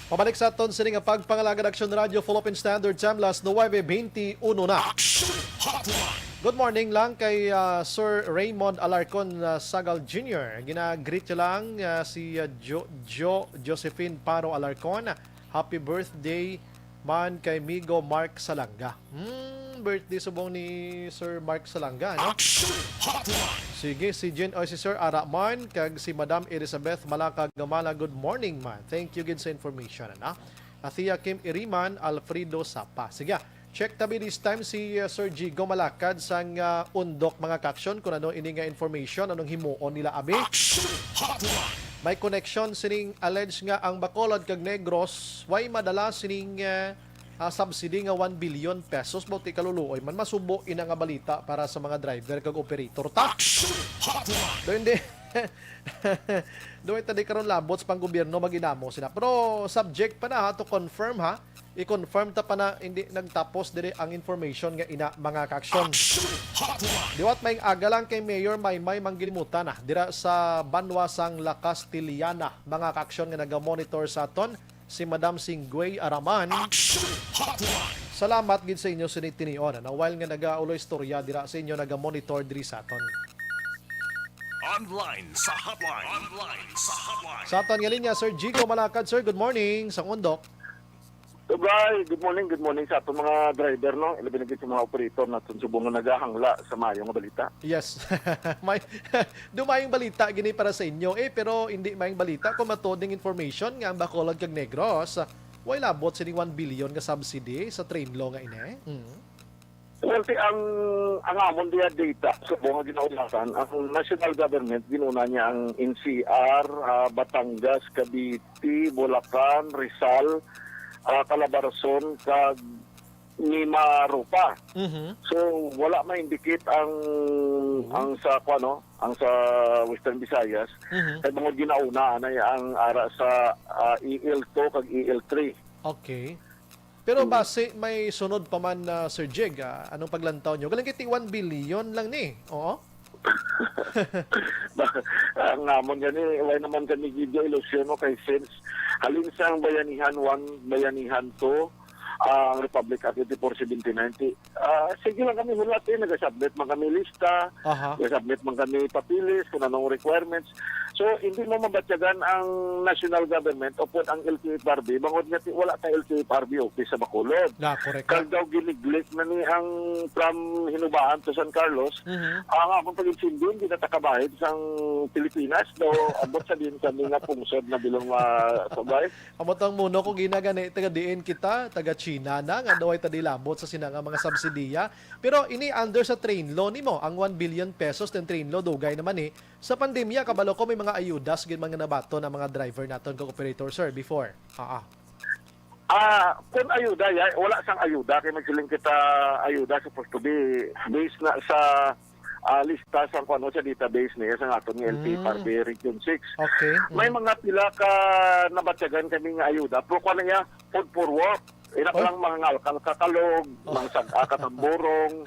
Pabalik sa aton sini nga pagpangalagad, Action Radio, Philippine Standard Time, las nuwebe benti uno na. Action Hotline. Good morning lang kay, ah, Sir Raymond Alarcon, ah, Sagal Junior Gina-greet niya lang, ah, si, ah, Jo-, Jo-, Josephine Paro Alarcon. Happy birthday man kay Migo Mark Salanga. Hmm, birthday subong ni Sir Mark Salanga, no? Action Hotline. Sige, si Jen, o si Sir Ara man, kag si Madam Elizabeth Malaka Gamala, good morning man. Thank you gid sa information, ano? Athea Kim Iriman, Alfredo Sapa. Sige, check tabi this time si, uh, Sir Jigo Malakad sang, uh, Undok, mga kaksyon, kung ano ini nga information, anong himuon nila, abi? Action Hotline. May connection sining alleged nga ang Bacolod kag Negros way madala sining, uh, ah, subsidy nga one billion pesos, bauti kaluluoy man, masubo ina nga balita para sa mga driver kag operator ta. Action Hotline! Do hindi. Do ita di karon labot sa panggobyerno maginamo sila. Pero subject pa na ha, to confirm ha. I-confirm ta pa na hindi nagtapos diri ang information nga ina, mga kaaksyon. Action Hotline! Liwat may aga lang kay Mayor Maymay Manggilimutan na dira sa banwa sang La Castellana, mga kaaksyon nga naga-monitor sa aton si Madam Singguey Araman. Action Hotline! Salamat gid sa inyo sini tinion, ano, while nga nagaulo istorya dira sa inyo, naga-monitor diri sa aton. Online sa hotline. Online sa hotline. Sa aton nga linya, Sir Jigo Malakad. Sir, good morning. Sa Undok. Goodbye. Good morning, good morning sa aton mga driver, no? Ilabi na gid sa mga operator naton subong nga nagahangla sa maayo nga balita. Yes. May, do mayong balita gini para sa inyo, eh, pero hindi mayong balita kung matuod ning information nga ang Bacolod kag Negros, ah, way labot sining one billion nga subsidy sa train law nga ini. Mm. Well, ti ang, ang amon diya data, subong nga ginaulasan, ang national government, ginuna niya ang N C R, ah, Batangas, Cavite, Bulacan, Rizal, ah, Calabarzon, kag Mimaropa. Mhm. So, wala ma-indicate ang, Mhm. ang sa, kuwan, no? Ang sa Western Visayas. Mhm. Kay bangod ginauna na ang ara sa, ah, E L two kag E L three. Okay. Pero Hmm. base may sunod pa man, ah, Sir Jig, ah, anong paglantaw nyo? Galing kiti one billion lang ni. Oo. Ang amon gani, wala naman kami gid ilusyon, no, kay since halin sa ang Bayanihan one, Bayanihan two, ah, ang Republic Act eighty-four seventy-nine, ti, ah, sige lang kami hulat, eh, nagasubmit man kami lista, Aha. nagasubmit man kami papeles kung anong requirements. So, hindi mo mabatyagan ang national government o pud ang L T F R B, bangod nga ti-, wala ka L T F R B office sa Bacolod. Na, correct. Kag daw giniglek na ni ang from Hinubaan to San Carlos, Mhm. ang akong pag-intindi, hindi na takabahid sang Pilipinas, daw abot sa din kami nga pungsod na bilong ma-, sabay. Amo tang muno ko ginagani, taga diin kita, taga China na, nga daw ay tadilabot sa sina nga mga subsidiya. Pero ini under sa train law nimo, ang one billion pesos ng train law, dugay naman eh. Sa pandemya, kabalo ko may mga ayudas gid mga nabaton ang mga driver naton kag operator, sir, before. Ah, ah. Ah, kung ayuda, ya, wala sang ayuda, kay magsiling kita ayuda supposed to be based na sa, ah, lista sa kung ano sa database niya sa aton nga Mm. L T F R B Region six. Okay. May Mm. mga pila ka nabatyagan kami nga ayuda, pero kung ano niya, food for work. Ina Oh. lang mga ngalkal kakalog, Oh. mga sag-a katamburong,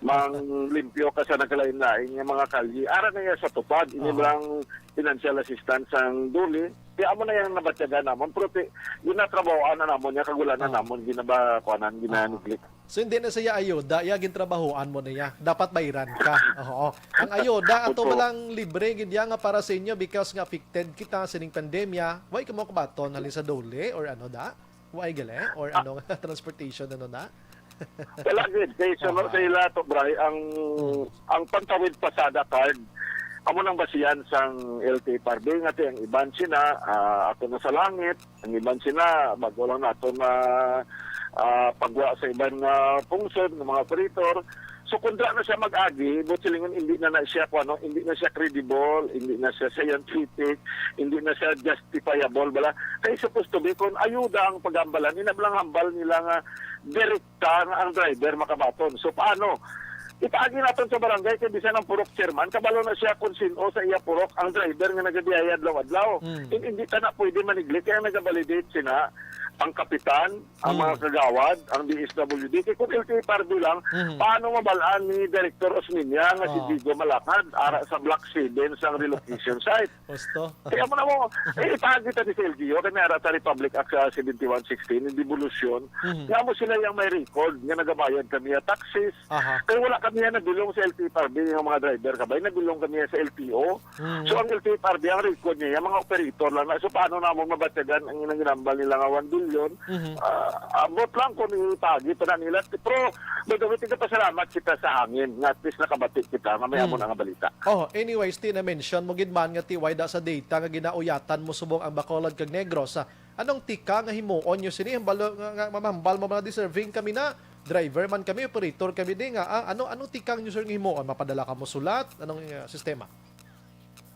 mang limpyo ka sa nagkalain-lain nga mga kalye. Ara na iya sa tupad, ini Aha. lang financial assistance ang duli. Kaya amo na yung nabatyagan namon, pero ti-, ginatrabahoan na namon niya, kag wala na Ah. namon ginaba-, kuanan, Ah. ginaniglik. So, hindi na siya ayuda, iya gintrabahoan mo na iya. Dapat bayran ka. Oo. Ang ayuda, ato Opo. ba lang libre, gid iya nga para sa inyo because nga affected kita sining pandemya, why ka mo kabaton, halin sa dole or ano da? Why gali? Or Ah. ano, transportation, ano na? Wala gid. Kay sa, Aha. sa ila to, Bray, ang, Mm. ang pangtawid pasada card, amo nang basihan sang L T F R B, nga ti ang iban sina, ah, ato na sa langit, ang iban sina, bago lang nato na, ah, pagwa sa iban nga pungsod, nga mga operator. So, kung dra na siya mag-agi, buot silingon, hindi na na siya, kuwan, no? Hindi na siya credible, hindi na siya scientific, hindi na siya justifiable, bala. Kay supposed to be, kung ayuda ang pag-ambalan, ina lang hambal nila nga direkta nga ang driver makabaton. So, paano? Ipaagi naton sa barangay kay bisan ang purok chairman, kabalo na siya kung sin-o sa iya purok ang driver nga nagabiyahe adlaw-adlaw. Mm. In-, hindi ta na pwede manigli kay ang nagabalidate sina ang kapitan, ang Mm. mga kagawad, ang D S W D. Kay kung L T F R B lang, Mhm. paano mabal-an ni Director Osmeña nga si Oh. Diego Malakad ara sa Block seven sang relocation site? Husto. Kaya mo na mo, eh, ipaagi ta ni sa L G U, kami ara sa Republic Act sa seventy-one sixteen, yung devolution. Mhm. Nga mo sila yung may record nga nagabayad kami ya taxes. Aha. Kaya wala kami yan nabilong sa L T F R B, yung mga driver kabay, nabilong kami yan sa L T O. Mhm. So, ang L T F R B, ang record niya, yung mga operator lang na. So, paano namon mabatyagan ang inang ginambal nila nga one billion? Mhm. Ah, ambot lang kung ipaagi pa na nila. Pero, by the way, tigpasalamat kita sa hangin, nga at least nakabati kita, nga may Mm. amo na nga balita. Oh, anyways, ti na-mention mo gid man nga ti way da sa data nga ginauyatan mo subong ang Bacolod kag Negros. Ah, anong tikang nga himuon nyo sini? Hambal nga, nga mamahambal mo mga deserving kami na. Driver man kami, operator kami di nga. Ah, ano, anong tikang nyo, sir, nga himuon? Mapadala ka mo sulat? Anong, ah, sistema?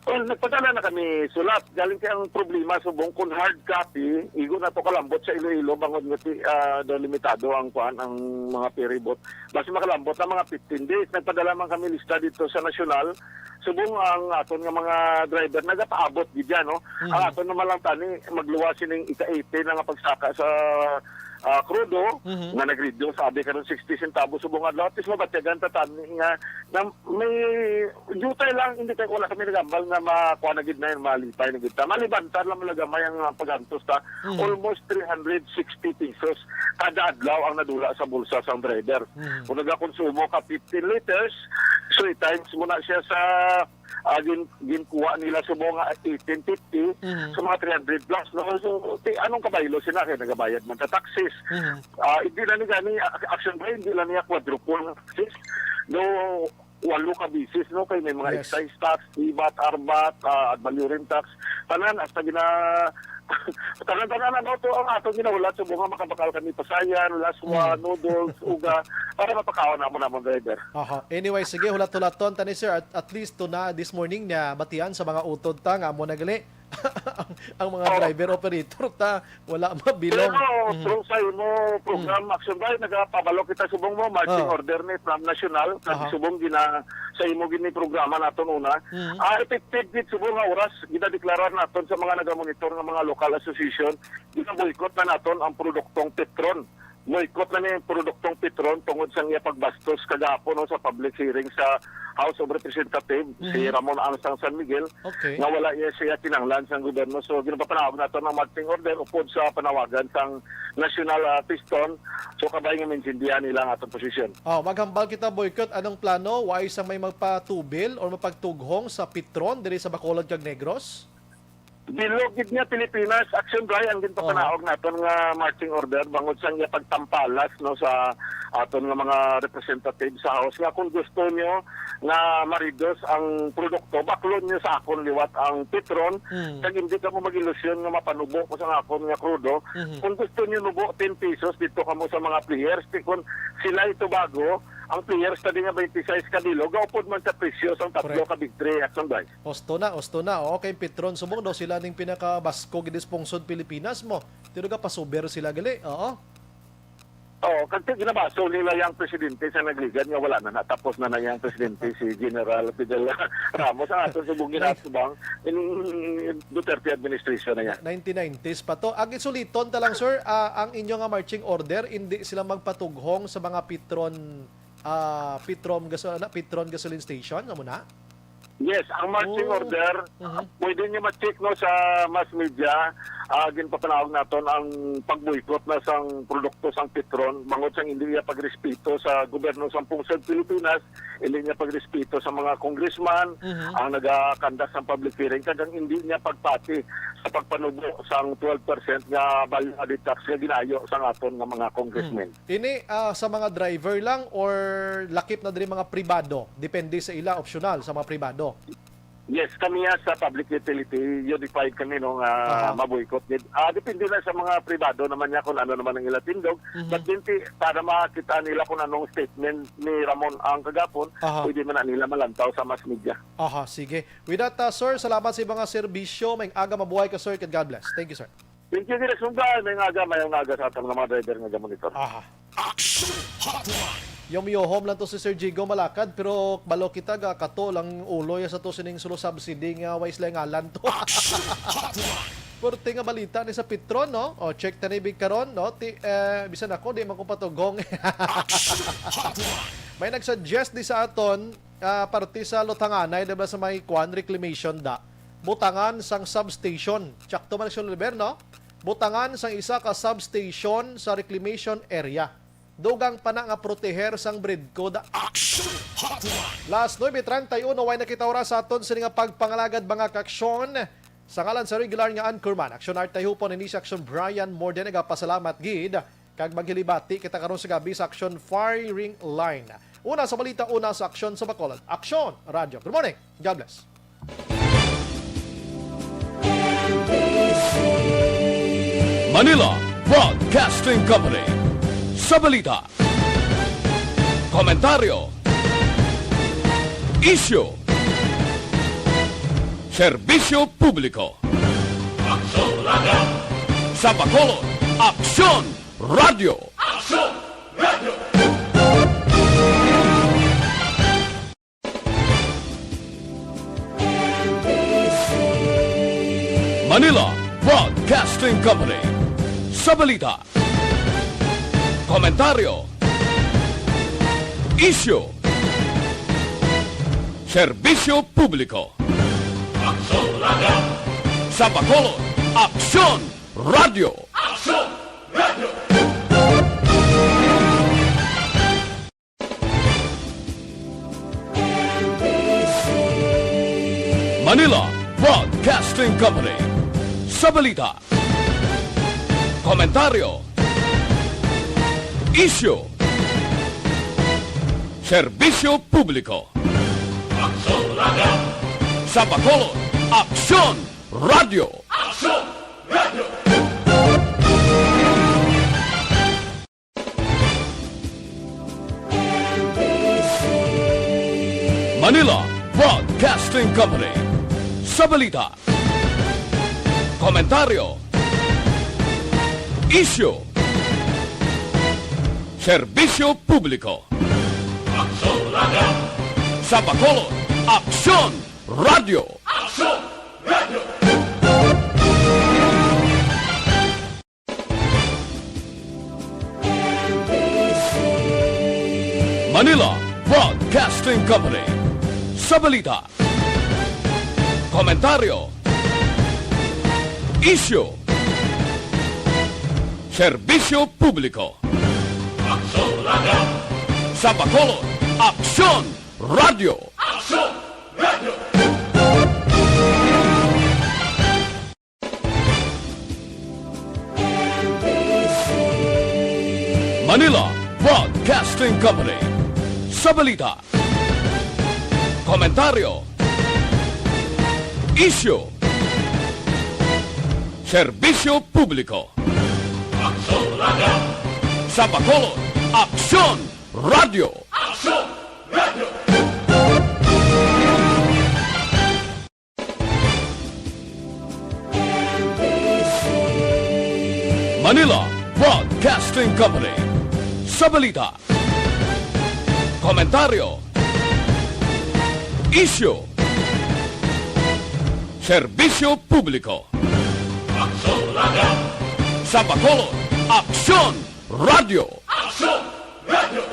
Well, nagpadala na kami sulat. Galing kay ang problema subong kung hard copy, igo na to kalambot sa Iloilo, bangod nga ti, ah, daw limitado ang kuan, ang mga ferry boat. Basi makalambot na mga fifteen days. Nagpadala man kami lista dito sa nasyonal. Subong ang aton nga mga driver nagapaabot gid yan, no? Mhm. Ang aton naman lang tani, magluwas sining ika-eighty na nga pagsaka sa, ah, krudo, Mhm. nga nag-reduce, sabi karon sixty centavos subong adlaw. At least mabatyagan ta tani nga, nga may jutay lang, hindi tayo, wala kami nagambal nga makuha na gid na yun, malipay na gid ta. Malibantan lang malagamay ang, ah, pag-antos ta. Mhm. Almost three hundred sixty pesos kada adlaw ang nadula sa bulsa sang driver. Mhm. Kung nagakonsumo ka fifteen liters, so i-times mo na siya sa, ah, gin-, ginkuha nila sa mga eighteen fifty, Mhm. sa mga three hundred plus, no? So, ti-, anong kabaylo sila kay nagabayad man ta taxes? Mhm. Ah, hindi na ni gani, a-, action ba, hindi lang niya quadruple ang taxes. No, walo ka bisis, no? Kay may mga Yes. excise tax, ibat, arbat, ah, ad valorem tax. Tanan, hasta gina-, tanan-tanan, ano, to ang atong ginahulat sa mga makabakal kami pasayan, laswa, Mm. noodles, uga, para mapakaon na mo namon driver. Aha. Anyway, sige, hulat-hulaton tani, sir. At, at least to na this morning niya batian sa mga utod ta nga amo na gali ang, ang mga Oo. driver operator ta wala mabilong. Pero Mhm. through sa imo program, Mm. Action Bay, nagapabalo kita subong mo, marching Oo. order ni from national, kag Aha. subong gina-, sa imo gini programa naton una. Mhm. Ah, effective gid subong nga oras, ginadeklarar naton sa mga nagamonitor nga mga local association, ginaboycott na naton ang produktong Petron. Boycott na ni ang produktong Petron tungod sa iya pagbastos kagahapon, no, sa public hearing sa House of Representatives, si Mhm. Ramon Ang sang San Miguel, Okay. nga wala iya siya kinahanglan sang gobyerno. So, ginapapanawag naton ang marching order upod sa panawagan sang National, ah, Piston. So, kabay nga maintindihan nila ang atong posisyon. Oh, maghambal kita, boycott. Anong plano? Wa sang may magpatubil or mapagtughong sa Petron diri sa Bacolod kag Negros? Bilog gid nga Pilipinas, Action Bay, ang ginpapanaog Oo. naton nga marching order bangod sa iya pagtampalas, no, sa aton nga mga representative sa House nga kung gusto nyo nga ma-reduce ang produkto, baklon nyo sa akon liwat ang Petron, Mm. kag hindi kamo mag-ilusyon nga mapanubo ko sa akon nga krudo. Mhm. Kung gusto nyo nubo ten pesos dito kamo sa mga players, ti kung sila ito bago, ang players tadi nga twenty-six ka bilog, gaupod man sa presyo sang tatlo Correct. ka big three, Action Bay. Husto na, husto na. Oo, kay Petron subong daw sila ning pinakabaskog gid sa pungsod Pilipinas mo. Pero gapasuber sila gali. Oo. Oo, kasi ginabaso nila yung presidente sa nagligad nga wala na, natapos na na yung presidente si General Fidel Ramos. Ang ato subong Nice. ginatubang, in Duterte administration na yan. Nineteen nineties pa to. Ang isuliton ta lang, sir, ah, ang inyo nga marching order, hindi sila magpatughong sa mga Petron, ah, Petron gaso-, na, Petron gasoline station, amo na? Yes, ang marching Oh. order, Mhm. pwede niyo ma-check, no, sa mass media, ah, ginpapanawag naton ang pagboycott na sang produkto sang Petron, bangod sang hindi niya pagrespeto sa gobyerno sang pungsod Pilipinas, hindi niya pagrespeto sa mga congressman, Mhm. ang nagakandak sang public hearing, kag ang hindi niya pagpati sa pagpanubo sang twelve percent nga value added tax nga ginayo sang aton nga mga congressmen. Hmm. Ini, ah, sa mga driver lang or lakip na diri mga pribado? Depende sa ila, optional sa mga pribado. Yes, kami nga sa public utility, unified kami, no, nga Aha. maboycott gid. Ah, depende na sa mga pribado naman niya kung ano naman ang ila tindog. Mhm. But dinti, para makita nila kung anong statement ni Ramon ang kagapon, Aha. pwede man na nila malantaw sa mass media. Aha, sige. With that, ah, sir, salamat sa mga serbisyo. Maayong aga, mabuhay ka, sir, and God bless. Thank you, sir. Thank you, Direk Sunggal. Maayong aga, maayong aga sa atong mga driver nga gamonitor. Aha. Action Hotline. Yom yohom lang to si Sir Jigo Malakad, pero balo kita ga kato lang ulo ya sa to sining solo subsidy nga way sila ngalan to. Action Hotline! Purti nga balita ni sa Petron, no? O, check ta ni big karon, no? Ti, eh, bisan ako, di man ko patugong. Action Hotline! May nag-suggest di sa aton, ah, parte sa Luthanganay, di ba, sa may kwan, reclamation da. Butangan sang substation. Tsakto man, Sir Oliver, no? Butangan sang isa ka substation sa reclamation area. Dugang pa na nga proteher sang Bridco da. Action Hotline! Las nuebe treinta y uno, way na kita oras sa aton sini nga pagpangalagad, mga kaaksyon. Sa ngalan sa regular nga anchorman, Aksyon Art Tayhupon, ini si Aksyon Brian Morden, nagapasalamat gid, kag maghilibati kita karon sa gabi sa Aksyon Firing Line. Una sa balita, una sa aksyon sa Bacolod. Aksyon, Radyo. Good morning. God bless. Manila Broadcasting Company. Sa balita, komentaryo, isyu, serbisyo publiko. Aksyon Radyo. Sa Bacolod, Aksyon Radyo. Aksyon Radyo. Manila Broadcasting Company. Sa balita, komentaryo, isyu, serbisyo publiko. Aksyon Radyo. Sa Bacolod, Aksyon Radyo. Aksyon Radyo. Manila Broadcasting Company. Sa balita, komentaryo, isyu, serbisyo publiko. Aksyon Radyo. Sa Bacolod, Aksyon Radyo. Aksyon Radyo. Manila Broadcasting Company. Sa balita, komentaryo, isyu, serbisyo publiko. Aksyon Radyo. Sa Bacolod, Aksyon Radyo. Aksyon Radyo. Manila Broadcasting Company. Sa balita, komentaryo, isyu, serbisyo publiko. Aksyon Radyo. Sa Bacolod, Aksyon Radyo. Aksyon Radyo. Manila Broadcasting Company. Sa balita, komentaryo, isyu, serbisyo publiko. Aksyon Radyo. Sa Bacolod, Aksyon Radyo. Aksyon Radyo. Manila Broadcasting Company. Sa balita, komentaryo, isyu, serbisyo publiko. Aksyon Radyo. Sa Bacolod, Aksyon Radyo. Aksyon Radyo.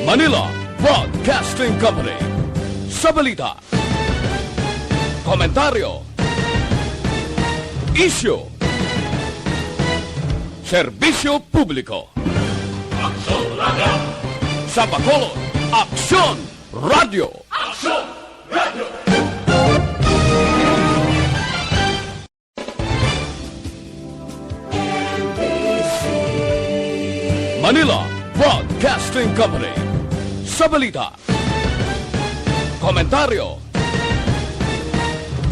Manila Broadcasting Company. Sa balita, komentaryo, isyu, serbisyo publiko. Aksyon Radyo. Sa Bacolod, Aksyon Radyo. Aksyon Radyo. Manila Broadcasting Company. Sa balita, komentaryo,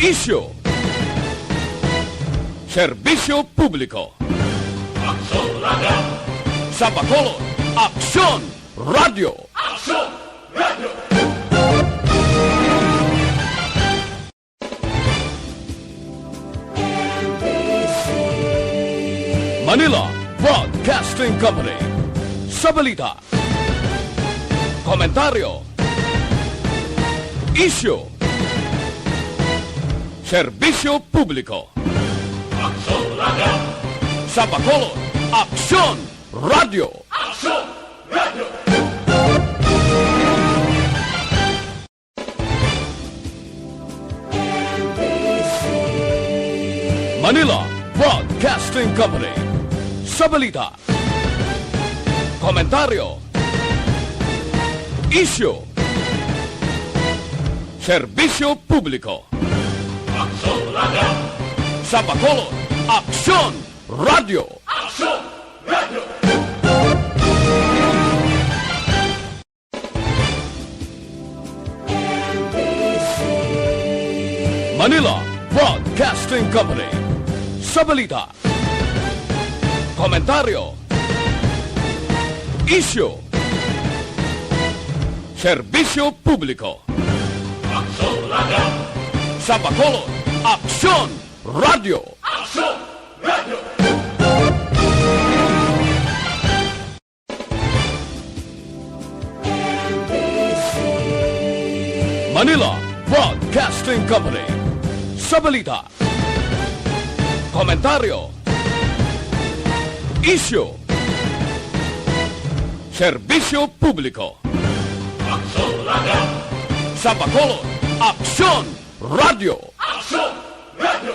isyu, serbisyo publiko. Aksyon Radyo. Sa Bacolod, Aksyon Radyo. Aksyon Radyo. Manila Broadcasting Company. Sa balita, komentaryo, isyu, serbisyo publiko. Aksyon Radio. Sa Bacolod, Aksyon Radio. Aksyon Radio. Manila Broadcasting Company. Sa balita, komentaryo, isyu, serbisyo publiko. Aksyon Radio. Sa Bacolod, Aksyon Radio. Aksyon Radio. Manila Broadcasting Company. Sa balita, komentaryo, isyu, serbisyo publiko. Aksyon Radio. Sa Bacolod, Aksyon Radio. Aksyon Radio. Manila Broadcasting Company. Sa balita, komentaryo, isyu, serbisyo publiko. Aksyon Radio. Sa Bacolod, Aksyon Radio. Aksyon Radio.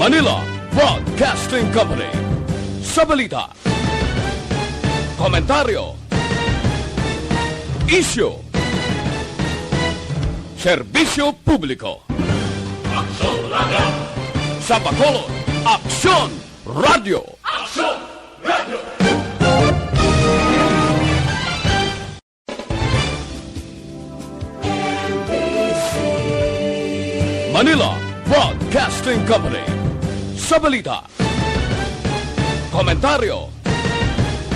Manila Broadcasting Company. Sa balita, komentaryo, isyu, serbisyo publiko. Aksyon Radio. Sa Bacolod, Aksyon Radio. Aksyon Radio. Manila Broadcasting Company. Sa balita, komentaryo,